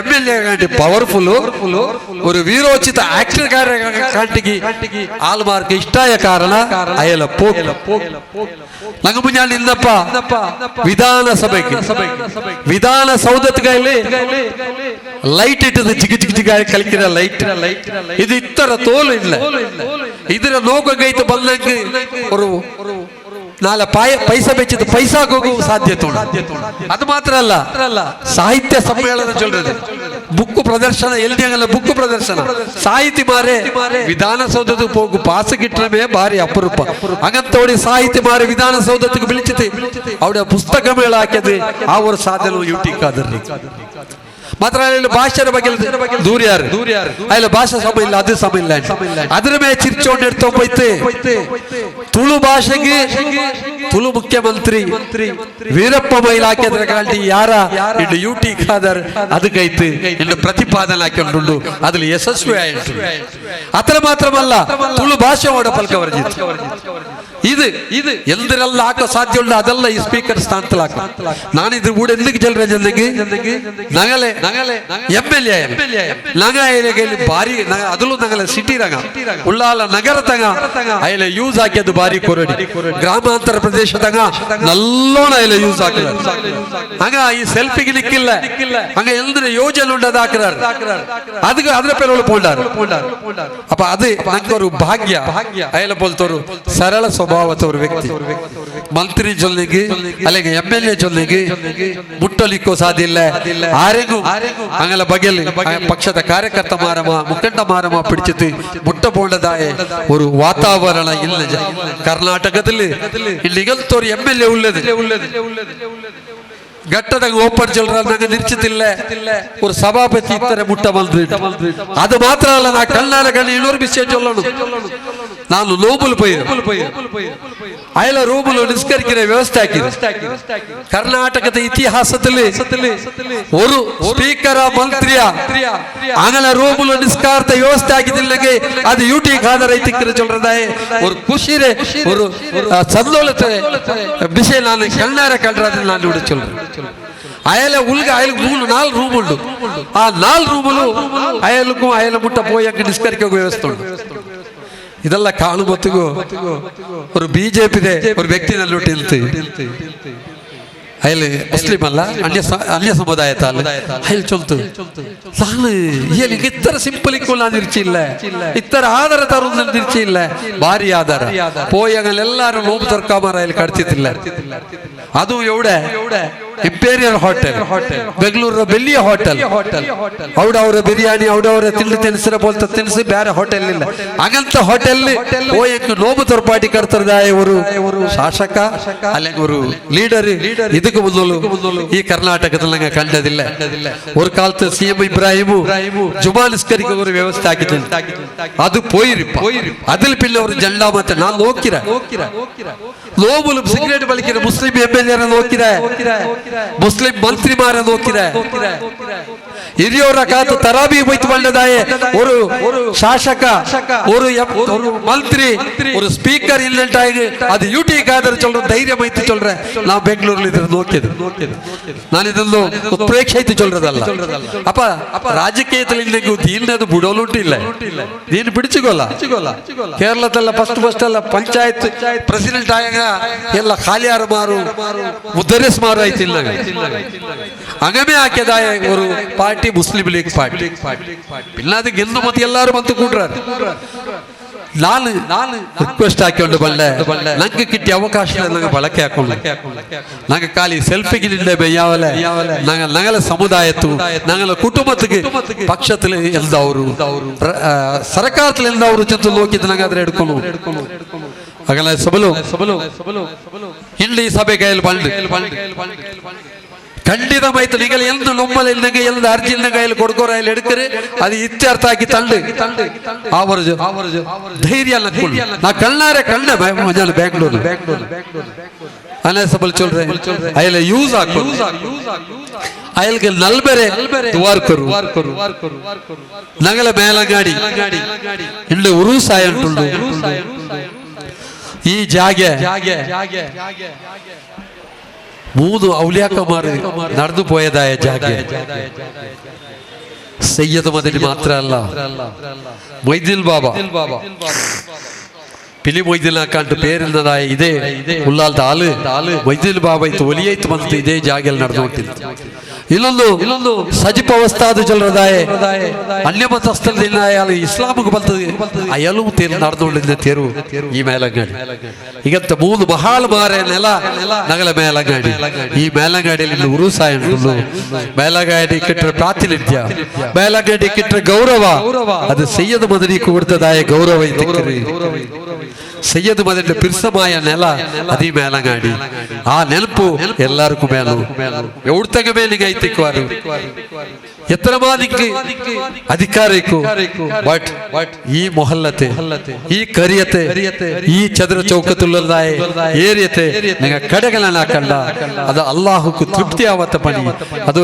M L A powerful ഒരു ವೀರೋಚಿತ ಆಕ್ಟರ್ ಕಾಂಟಿಗೆ ಆಲ್ಮಾರ್ಕ್ ಇಷ್ಟಾಯ ಕಾರಣ ಅಯಲ ಪೋಕ್. ನಂಗೆ ಮುಂಜಾನೆ ಇಂದಪ್ಪ ವಿಧಾನಸಭೆಗೆ ವಿಧಾನಸೌಧದ ಲೈಟ್ ಇಟ್ಟದ ಜಿಗಿ ಜಿಗಿ ಜಿಗ ಕಲಿಕಿರ ಲೈಟ್ ಇದು ಇತ್ತರ ತೋಲು ಇಲ್ಲ ಇದರ ನೋಗೈತು ಬಂದಂಗೆ ഒരു ನಾಳೆ ಪಾಯ ಪೈಸಾ ಬೆಚ್ಚಿದ ಪೈಸಾ ಹೋಗು ಸಾಧ್ಯತೆ ಉಂಟು. ಅದು ಮಾತ್ರ ಅಲ್ಲ, ಸಾಹಿತ್ಯ ಸಮ್ಮೇಳನ ಚೊಲ್றது ಬುಕ್ ಪ್ರದರ್ಶನ ಎಲ್ಲಿ ಬುಕ್ ಪ್ರದರ್ಶನ ಸಾಹಿತಿ ಮಾರೆ ವಿಧಾನಸೌಧದ ಹೋಗು ಪಾಸ ಗಿಟ್ಟರೆ ಭಾರಿ ಅಪರೂಪ. ಹಂಗಂತವಡಿ ಸಾಹಿತಿ ಮಾರೆ ವಿಧಾನಸೌಧಕ್ಕೆ ಬಿಳಿಚಿತಿ ಅವಡ ಪುಸ್ತಕ ಮೇಳ ಹಾಕಿದ್ರಿ ಆ ಒಂದು ಸಾಧನೆ ಯೂಟಿಕ್ ಆದ್ರಿ. ಮಾತ್ರ ಅಲ್ಲಿ ಭಾಷೆಯ ಬಗ್ಗೆ ದೂರ್ಯಾರು ಅಲ್ಲಿ ಭಾಷೆ ಸಮ ಇಲ್ಲ ಅದು ಸಮ ಇಲ್ಲ ಅದ್ರ ಮೇಲೆ ಚಿರ್ಚೋಂಡ್ ಹೋಯ್ತು. ತುಳು ಭಾಷೆಗೆ ತುಳು ಮುಖ್ಯಮಂತ್ರಿ ವೀರಪ್ಪ ಮೊಯ್ಲಿ ಹಾಕಿದ್ರೆ ಕಾಂಟಿ ಯಾರ ಇನ್ನು ಯುಟಿ ಖಾದರ್ ಅದಕ್ಕೈತು ಇನ್ನು ಪ್ರತಿಪಾದನೆ ಹಾಕೊಂಡು ಅದ್ರಲ್ಲಿ ಯಶಸ್ವಿ ಆಯಿತು. ಅತರ ಮಾತ್ರವಲ್ಲ ತುಳು ಭಾಷೆ ಓಡ ಪಲ್ಕವರ್ಜಿತ್ ಇದು ಇದು ಎಂದರೆಲ್ಲ ಹಾಕೋ ಸಾಧ್ಯ ಉಂಟು ಅದೆಲ್ಲ ಈ ಸ್ಪೀಕರ್ ಸ್ಥಾನದಲ್ಲಿ ಹಾಕೋ. ನಾನು ಇದು ಕೂಡ ఎందుకు చెల్లರೆ ಜೊತೆಗೆ ನಗಲೆ ನಗಲೆ M L A ನಗ ಭಾರಿ ಅದಲ್ಲೂ ನಗಲೆ ಸಿಟಿ ರಂಗ ಉಳ್ಳಾಲ ನಗರ ತಗ ಅಯ್ಯಲೆ ಯೂಸ್ ಹಾಕಿದ್ದು ಭಾರಿ ಕೊರಡಿ ಗ್ರಾಮಾಂತರ ಪ್ರದೇಶದಾಗ ನಲ್ಲೋಣ ಅಯ್ಯಲೆ ಯೂಸ್ ಹಾಕಿದ ಹಂಗ ಈ ಸೆಲ್ಫಿಗೆ ನಿಕ್ಕಿಲ್ಲ ಹಂಗ ಎಂದ್ರೆ ಯೋಜನೆ ಉಂಟು ಹಾಕಿದಾರೆ ಅದಕ್ಕೆ ಅದ್ರ ಪೇರು ಪೋಂಡಾರ. ಅಪ್ಪ ಅದೇ ನಂಗೆ ഒരു ಭಾಗ್ಯ ಅಯ್ಯಲೆ ಬೋಲ್ತೋರು ಸರಳ ಸ್ವಭಾವತವರು ವ್ಯಕ್ತಿ ಮಂತ್ರಿ ಜೊಲ್ಲೆಗೆ ಅಲ್ಲಿಗೆ M L A ಜೊಲ್ಲೆಗೆ ಮುಟ್ಟಲಿಕ್ಕೂ ಸಾಧ್ಯ ಇಲ್ಲ ಆರೆಗೂ ಅಂಗಲ ಬಗೆಯಲ್ಲಿ ಪಕ್ಷದ ಕಾರ್ಯಕರ್ತ ಮಾರಮ ಮುಖಂಡ ಮಾರಮ ಪಿಡಿಚಿತು ಮುಟ್ಟ ಬೋಂಡದಾಯ ഒരു ವಾತಾವರಣ ಇಲ್ಲ ಕರ್ನಾಟಕದಲ್ಲಿ. ಇಲ್ಲಿ ಇಗಲ್ತೋರು M L A ಉಳ್ಳದು ಘಟ್ಟದಾಗ ಓಪನ್ ಚಿಲ್ರ ನಂಗೆ ನಿಶ್ಚಿತಿಲ್ಲ ഒരു ಸಭಾಪತಿ ಇತ್ತಾರೆ ಮುಟ್ಟ ಬಂದ್ರಿ. ಅದು ಮಾತ್ರ ಅಲ್ಲ, ನಾ ಕಣ್ಣಾರ ಕಣ್ಣು ಇನ್ನೂರು ವಿಷಯ ಚೊಲ್ಲೋಣ. ನಾನು ನೋಬುಲ್ ಪೋಯಿ ಅಯಲ ರೂಮುಲು ನಿಷ್ಕರಿಕಿರ ವ್ಯವಸ್ಥೆ ಹಾಕಿದೆ. ಕರ್ನಾಟಕದ ಇತಿಹಾಸದಲ್ಲಿ ഒരു ಸ್ಪೀಕರ ಮಂತ್ರಿಯ ಅಂಗಲ ರೂಮುಲು ನಿಸ್ಕಾರ್ತ ವ್ಯವಸ್ಥೆ ಆಗಿದ್ದಿಲ್ಲಗೆ ಅದು ಯೂಟಿ ಖಾದರ್ ಐತಿಕ್ಕಿರ ಚೊಲ್ರದಾಯ ഒരു ಖುಷಿರೆ ഒരു ಸಂದೋಲತೆ ವಿಷಯ ನಾನು ಕಣ್ಣಾರ ಕಂಡ್ರೆ ನಾನು ഇവിടെ ಚೊಲ್ರೆ. ಅಯಲ ಉಲ್ಗ ಅಯಲ್ 3-4 ರೂಮ್ ಉಂಟು. ಆ 4 ರೂಮುಲು ಅಯಲಕ್ಕೂ ಅಯಲ ಮುಟ್ಟ ಪೋಯಕ್ಕೆ ನಿಸ್ಕರಿಕೆ ವ್ಯವಸ್ಥೆ ಉಂಟು. ಇದೆಲ್ಲ ಕಾಣುಮತ್ತಿಗೂ ഒരു ಬಿಜೆಪಿ ഒരു ವ್ಯಕ್ತಿ ನಲ್ಲೊಟ್ಟು ಅಯಲ್ಲಿ ಮುಸ್ಲಿಂ ಅಲ್ಲ ಅನ್ಯ ಅನ್ಯ ಸಮುದಾಯ ಅಯಲ್ಲಿ ಚೊಲ್ತು ನಾನು ಏನಿಗೆ ಇತ್ತರ ಸಿಂಪಲ್ ಇಕ್ಕು ನಾನು ಇರ್ಚಿಲ್ಲ ಇತ್ತರ ಆಧಾರ ತರು ಇರ್ಚಿಲ್ಲ ಭಾರಿ ಆಧಾರ ಪೋಯಗಲೆಲ್ಲಾರು ನೋವು ತರ್ಕಾಮರ ಅಲ್ಲಿ ಕಡ್ತಿದ್ದಿಲ್ಲ. ಅದು ಎವಡೆ ಇಂಪೀರಿಯಲ್ ಹೋಟೆಲ್ ಬೆಂಗಳೂರ ಬೆಲ್ಲಿಯ ಹೋಟೆಲ್ ಅವಡವರ ಬಿರಿಯಾನಿ ಅವಡವರ ತಿಂಡಿ ತಿನ್ಸಿರ ಬೋಲ್ತ ತಿನ್ಸಿ ಬೇರೆ ಹೋಟೆಲ್ ಇಲ್ಲ. ಹಾಗಂತ ಹೋಟೆಲ್ ಹೋಯಕ್ಕೆ ನೋವು ತರ್ಪಾಟಿ ಕಡ್ತರದ ಇವರು ಶಾಸಕ ಅಲ್ಲಿ ಅವರು ಲೀಡರ್. ಇದಕ್ಕೆ ಮೊದಲು ಈ ಕರ್ನಾಟಕದಲ್ಲಿ ನಂಗೆ ಕಂಡದಿಲ್ಲ. ஒரு காலத்து சிஎம் இப்ராஹிமு ಜುಮಾನಿಸ್ಕರಿಗೆ ஒரு ವ್ಯವಸ್ಥೆ ಆಗಿದೆ, ಅದು ಪೋಯಿರಿಪ್ಪ. അതിൽ പിന്നെ ഒരു ജെಂಡಾ ಮತ್ತೆ ನಾನು ನೋಕಿರ ನೋಬುಲು ಸಿಗರೇಟ್ ಬಳಿಕಿರ Muslim M L ಎರ ನೋಕಿರ Muslim ಮಂತ್ರಿಮಾರ ನೋಕಿರ ಹಿರಿಯವರ ಕಾತು ತರಾಬಿ ಹೋಯ್ತು ಬಂದದಾಯೆ ഒരു ಶಾಸಕ ഒരു ഒരു ಮಂತ್ರಿ ഒരു ಸ್ಪೀಕರ್ ಇಲ್ಲಂಟಾಗಿ ಅದು ಯುಟಿ ಖಾದರ್ ಚೊಲ್ರ ಧೈರ್ಯ ಮೈತು ಚೊಲ್ರೆ. ನಾವು ಬೆಂಗಳೂರಲ್ಲಿ ಇದ್ರ ನೋಕಿದ್ರು ನಾನು ಇದನ್ನು ಉತ್ಪ್ರೇಕ್ಷೆ ಐತಿ ಚೊಲ್ರದಲ್ಲ. ಅಪ್ಪ ರಾಜಕೀಯದಲ್ಲಿ ಇನ್ನೆಂಗು ದೀನದು ಬುಡೋಲುಂಟಿಲ್ಲ ನೀನು ಬಿಡಿಸಿಗೋಲ್ಲ. ಕೇರಳದಲ್ಲ ಫಸ್ಟ್ ಫಸ್ಟ್ ಎಲ್ಲ ಪಂಚಾಯತ್ ಪ್ರೆಸಿಡೆಂಟ್ ಆಯಾಗ ಎಲ್ಲ ಖಾಲಿಯಾರ ಮಾರು ಮುದ್ದರಿಸ್ ಮಾರು ಐತಿಲ್ಲ. ಹಂಗಮೇ ಹಾಕಿದಾಯ ഒരു party Muslim league party പിന്നെ ಅದು ಗೆದ್ದು ಮತ್ತೆ ಎಲ್ಲರೂ ಬಂದು ಕೂಡ್ರಾರು. ನಾನು ನಾನು ರಿಕ್ವೆಸ್ಟ್ ಹಾಕೊಂಡು ಬಂದೆ, ನಂಗೆ ಕಿಟ್ಟಿ ಅವಕಾಶ ನಂಗೆ ಬಳಕೆ ಹಾಕೊಂಡು ನಂಗೆ ಖಾಲಿ ಸೆಲ್ಫಿಗೆ ನಿಂಡೆ ಬೆಯ್ಯಾವಲೆ ನಂಗೆ ನಗಲ ಸಮುದಾಯತ್ತು ನಂಗಲ ಕುಟುಂಬತ್ತಿಗೆ ಪಕ್ಷದಲ್ಲಿ ಎಲ್ದವರು ಸರ್ಕಾರದಲ್ಲಿ ಎಲ್ದವರು ಜೊತೆ ನೋಕಿದ್ದು ನಂಗೆ ಅದ್ರ ಹಿಡ್ಕೊಂಡು ಅಗಲ ಸಬಲು ಇಲ್ಲಿ ಸಭೆ ಕೈಯಲ್ಲಿ ಬಂದು ಖಂಡಿತ ಮೈತು നിങ്ങൾ എന്ത് ನೊಮ್ಮಲ ಇಲ್ದಂಗೆ എന്ത് ಅರ್ಜಿ ಇಲ್ದಂಗೆ ಕೈಯಲ್ಲಿ ಕೊಡ್ಕೋರ ಇಲ್ಲಿ ಎಡ್ಕರಿ ಅದು ಇತ್ಯರ್ಥ ಆಗಿ ತಂಡು ಆವರ್ಜು ಧೈರ್ಯ ನಾ ಕಣ್ಣಾರೆ ಕಣ್ಣ ಮಜಾನ ಬ್ಯಾಂಗ್ಳೂರು ಅನೇ ಸಬಲ್ ಚೊಲ್ರೆ ಅಯ್ಯಲ್ಲ ಯೂಸ್ ಹಾಕು ಅಯ್ಯಲ್ಗೆ ನಲ್ಬೆರೆ ದುವಾರ್ ಕರು ನಗಲ ಮೇಲಂಗಾಡಿ ಇಂಡು ಉರುಸಾಯ ಉಂಟು ಈ ಜಾಗೆ ಮೂದು ಔಲಿಯಾಕ ಮಾರು ನಡೆದು ಪೋಯದಾಯ ಜಾಗೆ. ಸೈಯದ್ ಮದನಿ ಮಾತ್ರ ಅಲ್ಲ, ಮೊಯ್ದಿಲ್ ಬಾಬಾ ಪಿಲಿ ಮೊಯ್ದಿಲ್ ಕಂಡು ಪೇರಿಲ್ಲದಾಯ ಇದೇ ಉಲ್ಲಾಲ್ದ ಆಲು ಮೊಯ್ದಿಲ್ ಬಾಬಾ ಇತ್ತು ಒಲಿಯೈತು ಬಂತು ಇದೇ ಜಾಗೆಯಲ್ಲಿ ನಡೆದು ಹೋಗ್ತಿತ್ತು. ಇನ್ನೊಂದು ಇನ್ನೊಂದು ಸಜಿಪ ಅವಸ್ಥಾದ ಚಲ್ರದಾಯ ಅನ್ಯ ಮತಸ್ಥಲದಿಂದ ಇಸ್ಲಾಮಿಗೆ ಬರ್ತದೆ ಅಯಲು ತೇರು ನಡೆದುಕೊಂಡಿದ್ದ ತೇರು ಈ ಮೇಲಂಗಾಡಿ. ಈಗಂತ ಮೂರು ಮಹಾಲ್ ಮಾರೆ ನೆಲ ನಗಲ ಮೇಲಂಗಾಡಿ. ಈ ಮೇಲಂಗಾಡಿಯಲ್ಲಿ ಉರುಸಾಯ ಉಂಟು. ಮೇಲಂಗಾಡಿ ಕಿಟ್ಟರೆ ಪ್ರಾತಿನಿಧ್ಯ, ಮೇಲಂಗಾಡಿ ಕಿಟ್ಟರೆ ಗೌರವ, ಅದು ಸೈಯದ್ ಮದನಿ ಕೊಡ್ತದಾಯ ಗೌರವ ಇತ್ತು. ಸೈಯದ್ ಮದನಿ ಪಿರ್ಸಮಾಯ ನೆಲ ಅದಿ ಮೇಲಂಗಾಡಿ. ಆ ನೆನಪು ಎಲ್ಲರಿಗೂ ಮೇಲು ಎವಡ್ತಂಗ ಮೇಲಿಗೆ ಐತಿಕ್ವಾರು ಎತ್ತರ ಮಾದಿಕ್ಕೆ ಅಧಿಕಾರ ಇಕ್ಕು. ಬಟ್ ಈ ಮೊಹಲ್ಲತೆ, ಈ ಕರಿಯತೆ, ಈ ಚದರ ಚೌಕತುಲ್ಲದಾಯ ಏರಿಯತೆ ನಿಂಗ ಕಡೆಗಳನ್ನ ಕಂಡ ಅದು ಅಲ್ಲಾಹುಕ್ಕು ತೃಪ್ತಿ ಆವತ್ತ ಪಣಿ, ಅದು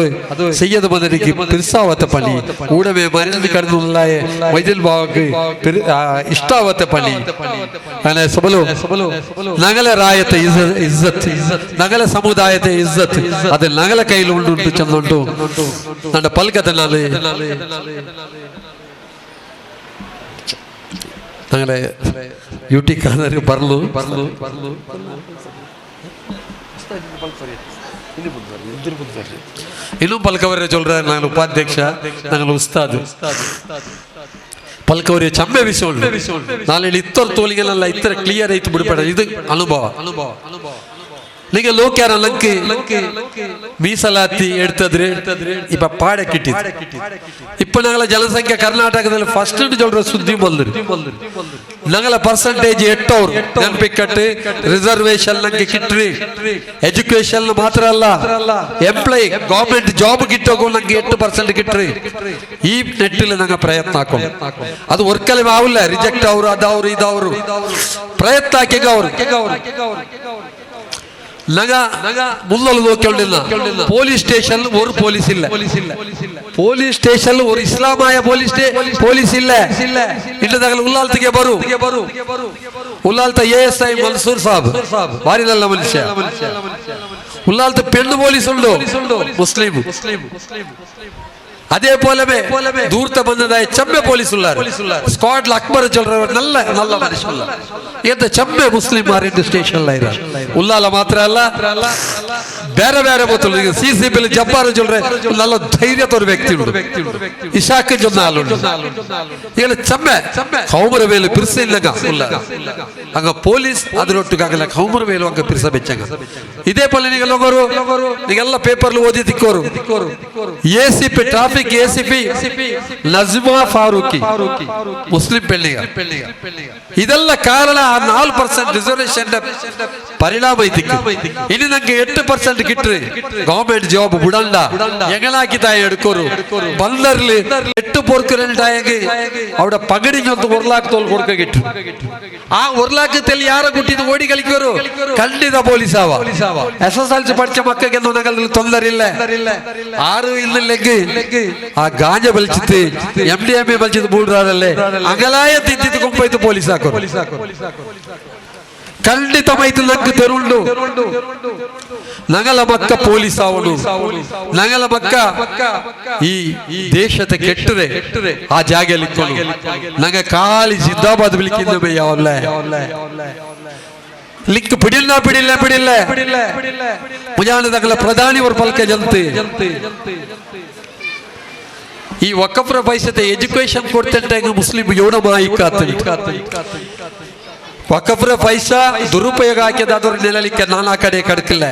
ಸೈಯದ್ ಮದನಿಗೆ ಪಿರ್ಸಾವತ್ತ ಪಣಿ, ಊಡಮೆ ಮರಿந்து ಕಡ್ದುಲ್ಲಾಯ ಮೈದಿಲ್ ಬಾವಕ್ಕೆ ಇಷ್ಟ ಆವತ್ತ ಪಣಿ. ಅನೆ ಸಬಲು ನಗಲ ರಾಯತೆ ಇಜ್ಜತ್, ನಗಲ ಸಮುದಾಯತೆ ಇಜ್ಜತ್, ಅದು ನಗಲ ಕೈಲಿ ಉಂಟು ಉಂಟು ಚಂದ ಉಂಟು. ನನ್ನ ಪಲ್ಕತೆ ನಾನು ഞങ്ങളെ യു ടി ഖാദർ പറഞ്ഞു പറഞ്ഞു ಇನ್ನೂ ಪಲ್ಕವರೇ ಚೊಲ್ರ ನಾನು ಉಪಾಧ್ಯಕ್ಷ ನಾಂಗಲ ಉಸ್ತಾದ್ ಪಲ್ಕವರಿ ಚಂಬೆ ವಿಷಯ ಉಂಟು. ನಾನು ಇಲ್ಲಿ ಇತ್ತರ್ ತೋಲಿಗೆಲ್ಲ ಇತ್ತರ ಕ್ಲಿಯರ್ ಐತು ಬಿಡ್ಬೇಡ, ಇದು ಅನುಭವ. நீங்க லோக்கியார லங்கு ಮೀಸಲಾತಿ எடுத்தது இப்ப ಪಾಡ ಕಿಟ್ಟಿತ್ತು. இப்ப நாங்கள ಜನಸಂಖ್ಯೆ ಕರ್ನಾಟಕದಲ್ಲಿ ಫಸ್ಟ್ சொல்ற ಸುದ್ದಿ ಬಂದ್ರು. ನಾಂಗಲ ಪರ್ಸೆಂಟೇಜ್ ಎಟ್ಟವ್ರು ನೆನಪಿಕ್ಕಟ್ಟು ರಿಸರ್ವೇಶನ್ ನಂಗೆ ಕಿಟ್ರಿ ಎಜುಕೇಶನ್ ಮಾತ್ರ ಅಲ್ಲ, ಎಂಪ್ಲಾಯ್ ಗೌರ್ಮೆಂಟ್ ಜಾಬ್ ಕಿಟ್ಟೋಗು ನಂಗೆ 8% ಕಿಟ್ರಿ. ಈ ನೆಟ್ಟಿಲ್ ನಂಗೆ ಪ್ರಯತ್ನ ಹಾಕೋ ಅದು ವರ್ಕಲ್ಲಿ ಆವಿಲ್ಲ, ರಿಜೆಕ್ಟ್ ಅವರು ಅದವರು ಇದವರು ಪ್ರಯತ್ನ ಹಾಕಿಗ ಅವರು ನಗ ಮುಲ್ಲಲು ನೋಕೊಂಡಿಲ್ಲ. ಪೊಲೀಸ್ ಸ್ಟೇಷನ್ ஒரு ಪೊಲೀಸ್ ಇಲ್ಲ, ಪೊಲೀಸ್ ಸ್ಟೇಷನ್ ஒரு ಇಸ್ಲಾಮಾಯ ಪೊಲೀಸ್ ಪೊಲೀಸ್ ಇಲ್ಲ. ಇಲ್ಲದಾಗ ಉಲ್ಲಾಲ್ತಿಗೆ ಬರು ಉಲ್ಲಾಲ್ತ ಎ ಎಸ್ I Mansoor Sab ಭಾರಿ ನಲ್ಲ ಮನುಷ್ಯ. ಉಲ್ಲಾಲ್ತ ಪೆಣ್ಣು ಪೊಲೀಸ್ ಉಂಡು ಮುಸ್ಲಿಂ. ಅದೇ ಪೋಲವೇ ದೂರ್ತ ಬಂದದಾಯ ಚಮ್ಮೆ ಪೊಲೀಸ್ ಉಲ್ಲಾರು ಸ್ಕ್ವಾಡ್ ಅಕ್ಬರ್ ಚೊಲ್ರ ನಲ್ಲ ನಲ್ಲ ಮನುಷ್ಯ. ಎಂತ ಚಮ್ಮೆ ಮುಸ್ಲಿಂ ಮಾರಿಂಡು ಸ್ಟೇಷನ್ ಇರ ಉಲ್ಲಾಲ ಮಾತ್ರ ಅಲ್ಲ, ಬೇರೆ ಬೇರೆ ಗೊತ್ತಿಲ್ಲ. ಈಗ ಸಿ ಸಿ ಬಿಲ್ ಜಬ್ಬಾರ್ ಚೊಲ್ರೆ ನಲ್ಲ ಧೈರ್ಯ ತೋರ್ ವ್ಯಕ್ತಿ ಉಂಟು. ಇಶಾಕ್ ಜೊನ್ನ ಉಂಟು. ಈಗ ಚಮ್ಮೆ ಕೌಮರ ವೇಲು ಪಿರ್ಸ ಇಲ್ಲಗ ಉಲ್ಲ ಹಂಗ ಪೊಲೀಸ್ ಅದರೊಟ್ಟಿಗೆ ಆಗಲ್ಲ ಕೌಮರ ವೇಲು ಹಂಗ ಪಿರ್ಸ ಬೆಚ್ಚಂಗ. ಇದೇ ಪಲ್ಲೆ ನೀವು ಲೋಗರು ನೀಗೆಲ್ಲ ಪೇಪರ್ ಓದಿ ತಿಕ್ಕೋರು. A C P traffic A C P Najma Farooqui Muslim ಪೆಳ್ಳಿಗ. ಇದೆಲ್ಲ ಕಾರಣ ಆ 4% ರಿಸರ್ವೇಶನ್ ಪರಿಣಾಮ ಐತಿ. ಇನ್ನು ನಂಗೆ 8% ಕಿಟ್ರಿ ಗೌರ್ಮೆಂಟ್ ಜಾಬ್ ಬುಡಂಡ ಎಂಗಲಾಕಿ ತಾಯಿ ಎಡ್ಕೋರು ಬಂದರ್ಲಿ 8 ಪೊರ್ಕು ರೆಂಟಾಯಗೆ ಅವಡ ಪಗಡಿಗೆ ಒಂದು ಒರ್ಲಾಕ್ ತೋಲ್ ಕೊಡ್ಕ ಗಿಟ್ರು. ಆ ಒರ್ಲಾಕ್ ತೆಲಿ ಯಾರ ಗುಟ್ಟಿದ್ದು ಓಡಿ ಕಲಿಕೋರು ಖಂಡಿತ ಪೊಲೀಸ್ ಅವ. ಎಸ್ ಎಸ್ ಎಲ್ ಸಿ പഠിച്ച ಮಕ್ಕಳಿಗೆ ನಗಲ್ಲಿ ತೊಂದರೆ ಇಲ್ಲ. ಆರು ಇಲ್ಲಿಗೆ ಆ ಗಾಂಜಾ ಬಲಿಚಿತ್ತು ಎಂ ಡಿ ಎಂ ಎ ಬಲಿಚಿತ್ತು ಬೂಡ್ರಲ್ಲೇ ಅಂಗಲಾಯ ತಿದ್ದಿದ್ದು ಗುಂಪಾಯ್ತು ಪೊಲೀಸ್ ಹಾಕೋರು. ಖಂಡಿತ ಮೈತು ನಂಗೆ ತೆರುಂಡು ನಗಲ ಮಕ್ಕ ಪೊಲೀಸ್ ಅವನು ನಗಲ ಮಕ್ಕ ಈ ದೇಶದ ಕೆಟ್ಟರೆ ಆ ಜಾಗೆಯಲ್ಲಿ ನಂಗ ಖಾಲಿ ಜಿಂದಾಬಾದ್ ಬಿಳಿಕಿಂದ ಯಾವಲ್ಲ ಲಿಂಕ್ ಬಿಡಿಲ್ಲ ಬಿಡಿಲ್ಲ ಬಿಡಿಲ್ಲ ಮುಜಾನದಾಗಲ ಪ್ರಧಾನಿ ಅವ್ರ ಪಲ್ಕ ಜನತೆ ಈ ವಕಫ್ರ ಪೈಸತೆ ಎಜುಕೇಶನ್ ಕೊಡ್ತಂಟ ಮುಸ್ಲಿಂ ಯೋಣ ಮಾಯಿಕಾತ ವಕಫ್ರ ಪೈಸಾ ದುರುಪಯೋಗ ಹಾಕಿದಾದ್ರ ನೆಲಲಿಕ್ಕೆ ನಾನಾ ಕಡೆ ಕಡಕಿಲ್ಲ.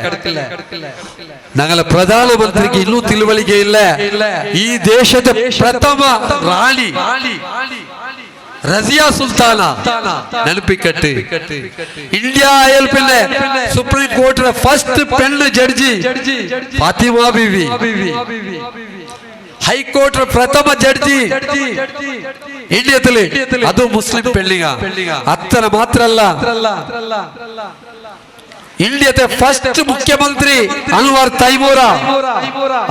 ನಂಗಲ ಪ್ರಧಾನಮಂತ್ರಿಗೆ ಇನ್ನೂ ತಿಳುವಳಿಕೆ ಇಲ್ಲ. ಈ ದೇಶದ ಪ್ರಥಮ ರಾಣಿ ರಜಿಯಾ ಸುಲ್ತಾನ ನೆನಪಿ ಕಟ್ಟಿ. ಇಂಡಿಯಾ ಪಿನ್ನೆ ಸುಪ್ರೀಂ ಕೋರ್ಟ್ ಫಸ್ಟ್ ಪೆಣ್ಣು ಜಡ್ಜಿ ಫಾತಿಮಾ ಬೀವಿ. ಹೈಕೋರ್ಟ್ ಪ್ರಥಮ ಜಡ್ಜಿ ಇಂಡಿಯಾದಲ್ಲಿ, ಅದು ಮುಸ್ಲಿಂ ಪೆಳ್ಳಿಗ. ಅತ್ತನ ಮಾತ್ರ ಅಲ್ಲ, ಇಂಡಿಯಾದ ಫಸ್ಟ್ ಮುಖ್ಯಮಂತ್ರಿ ಅನ್ವರ್ ತೈಮೂರ,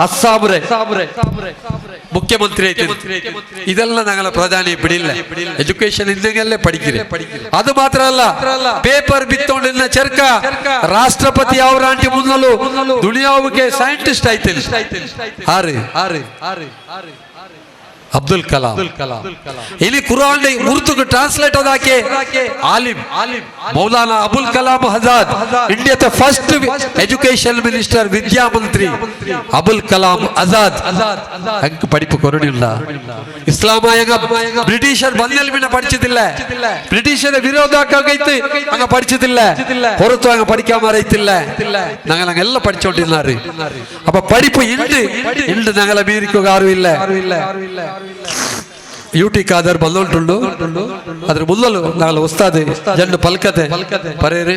ಅಸ್ಸಾಮ್ರೆ ಮುಖ್ಯಮಂತ್ರಿ ಐತಿ. ಇದೆಲ್ಲ ನಂಗಲ ಪ್ರಧಾನಿ ಬಿಡಿಲ್ಲ. ಎಜುಕೇಶನ್ ಇದ್ದಂಗೆಲ್ಲೇ ಪಡಿಕಿರಿ. ಅದು ಮಾತ್ರ ಅಲ್ಲ, ಪೇಪರ್ ಬಿತ್ತೊಂಡಿನ ಚರ್ಕ ರಾಷ್ಟ್ರಪತಿ ಅವರಾಂಟಿ ಮುನ್ನಲು ದುನಿಯಾವಿಗೆ ಸೈಂಟಿಸ್ಟ್ ಐತಿ. ಹಾರಿ ಹಾರಿ ಹಾರಿ ಅಬ್ದುಲ್ ಕಲಾಂ. ಇಲ್ಲಿ ಕುರಾನ್ ಉರ್ದುಗೆ ಟ್ರಾನ್ಸ್ಲೇಟ್ ಅದಾಕೆ ಆಲಿಮ್ ಮೌಲಾನಾ ಅಬುಲ್ ಕಲಾಂ ಆಜಾದ್. ಇಂಡಿಯಾದ ಫಸ್ಟ್ ಎಜುಕೇಶನ್ ಮಿನಿಸ್ಟರ್, ವಿದ್ಯಾ ಮಂತ್ರಿ ಅಬುಲ್ ಕಲಾಂ ಆಜಾದ್. ಅಂಕ படிப்பு ಕೊರಡಿಲ್ಲ. ಇಸ್ಲಾಮ ಬ್ರಿಟಿಷರ್ ಬಂದಲ್ ಬಿನ படிச்சதில்ல. ಬ್ರಿಟಿಷರ ವಿರೋಧ ಆಗೈತಿ ಹಂಗ படிச்சதில்ல. ಹೊರತು ಹಂಗ படிக்காம ರೈತಿಲ್ಲ. நாங்க நாங்க எல்லாம் படிச்சோண்டிருந்தாரு. அப்ப படிப்பு இண்டு இண்டு நாங்கள மீறிக்கோ ಯಾರು ಇಲ್ಲ. ಯೂಟಿ ಖಾದರ್ ಬಂದೋಂಟುಂಡು. ಅದ್ರ ಮುಲ್ಲಲು ನಾಗಲ ಉಸ್ತಾದೆ ಜಂಡು ಪಲ್ಕತೆ ಪರೇರಿ.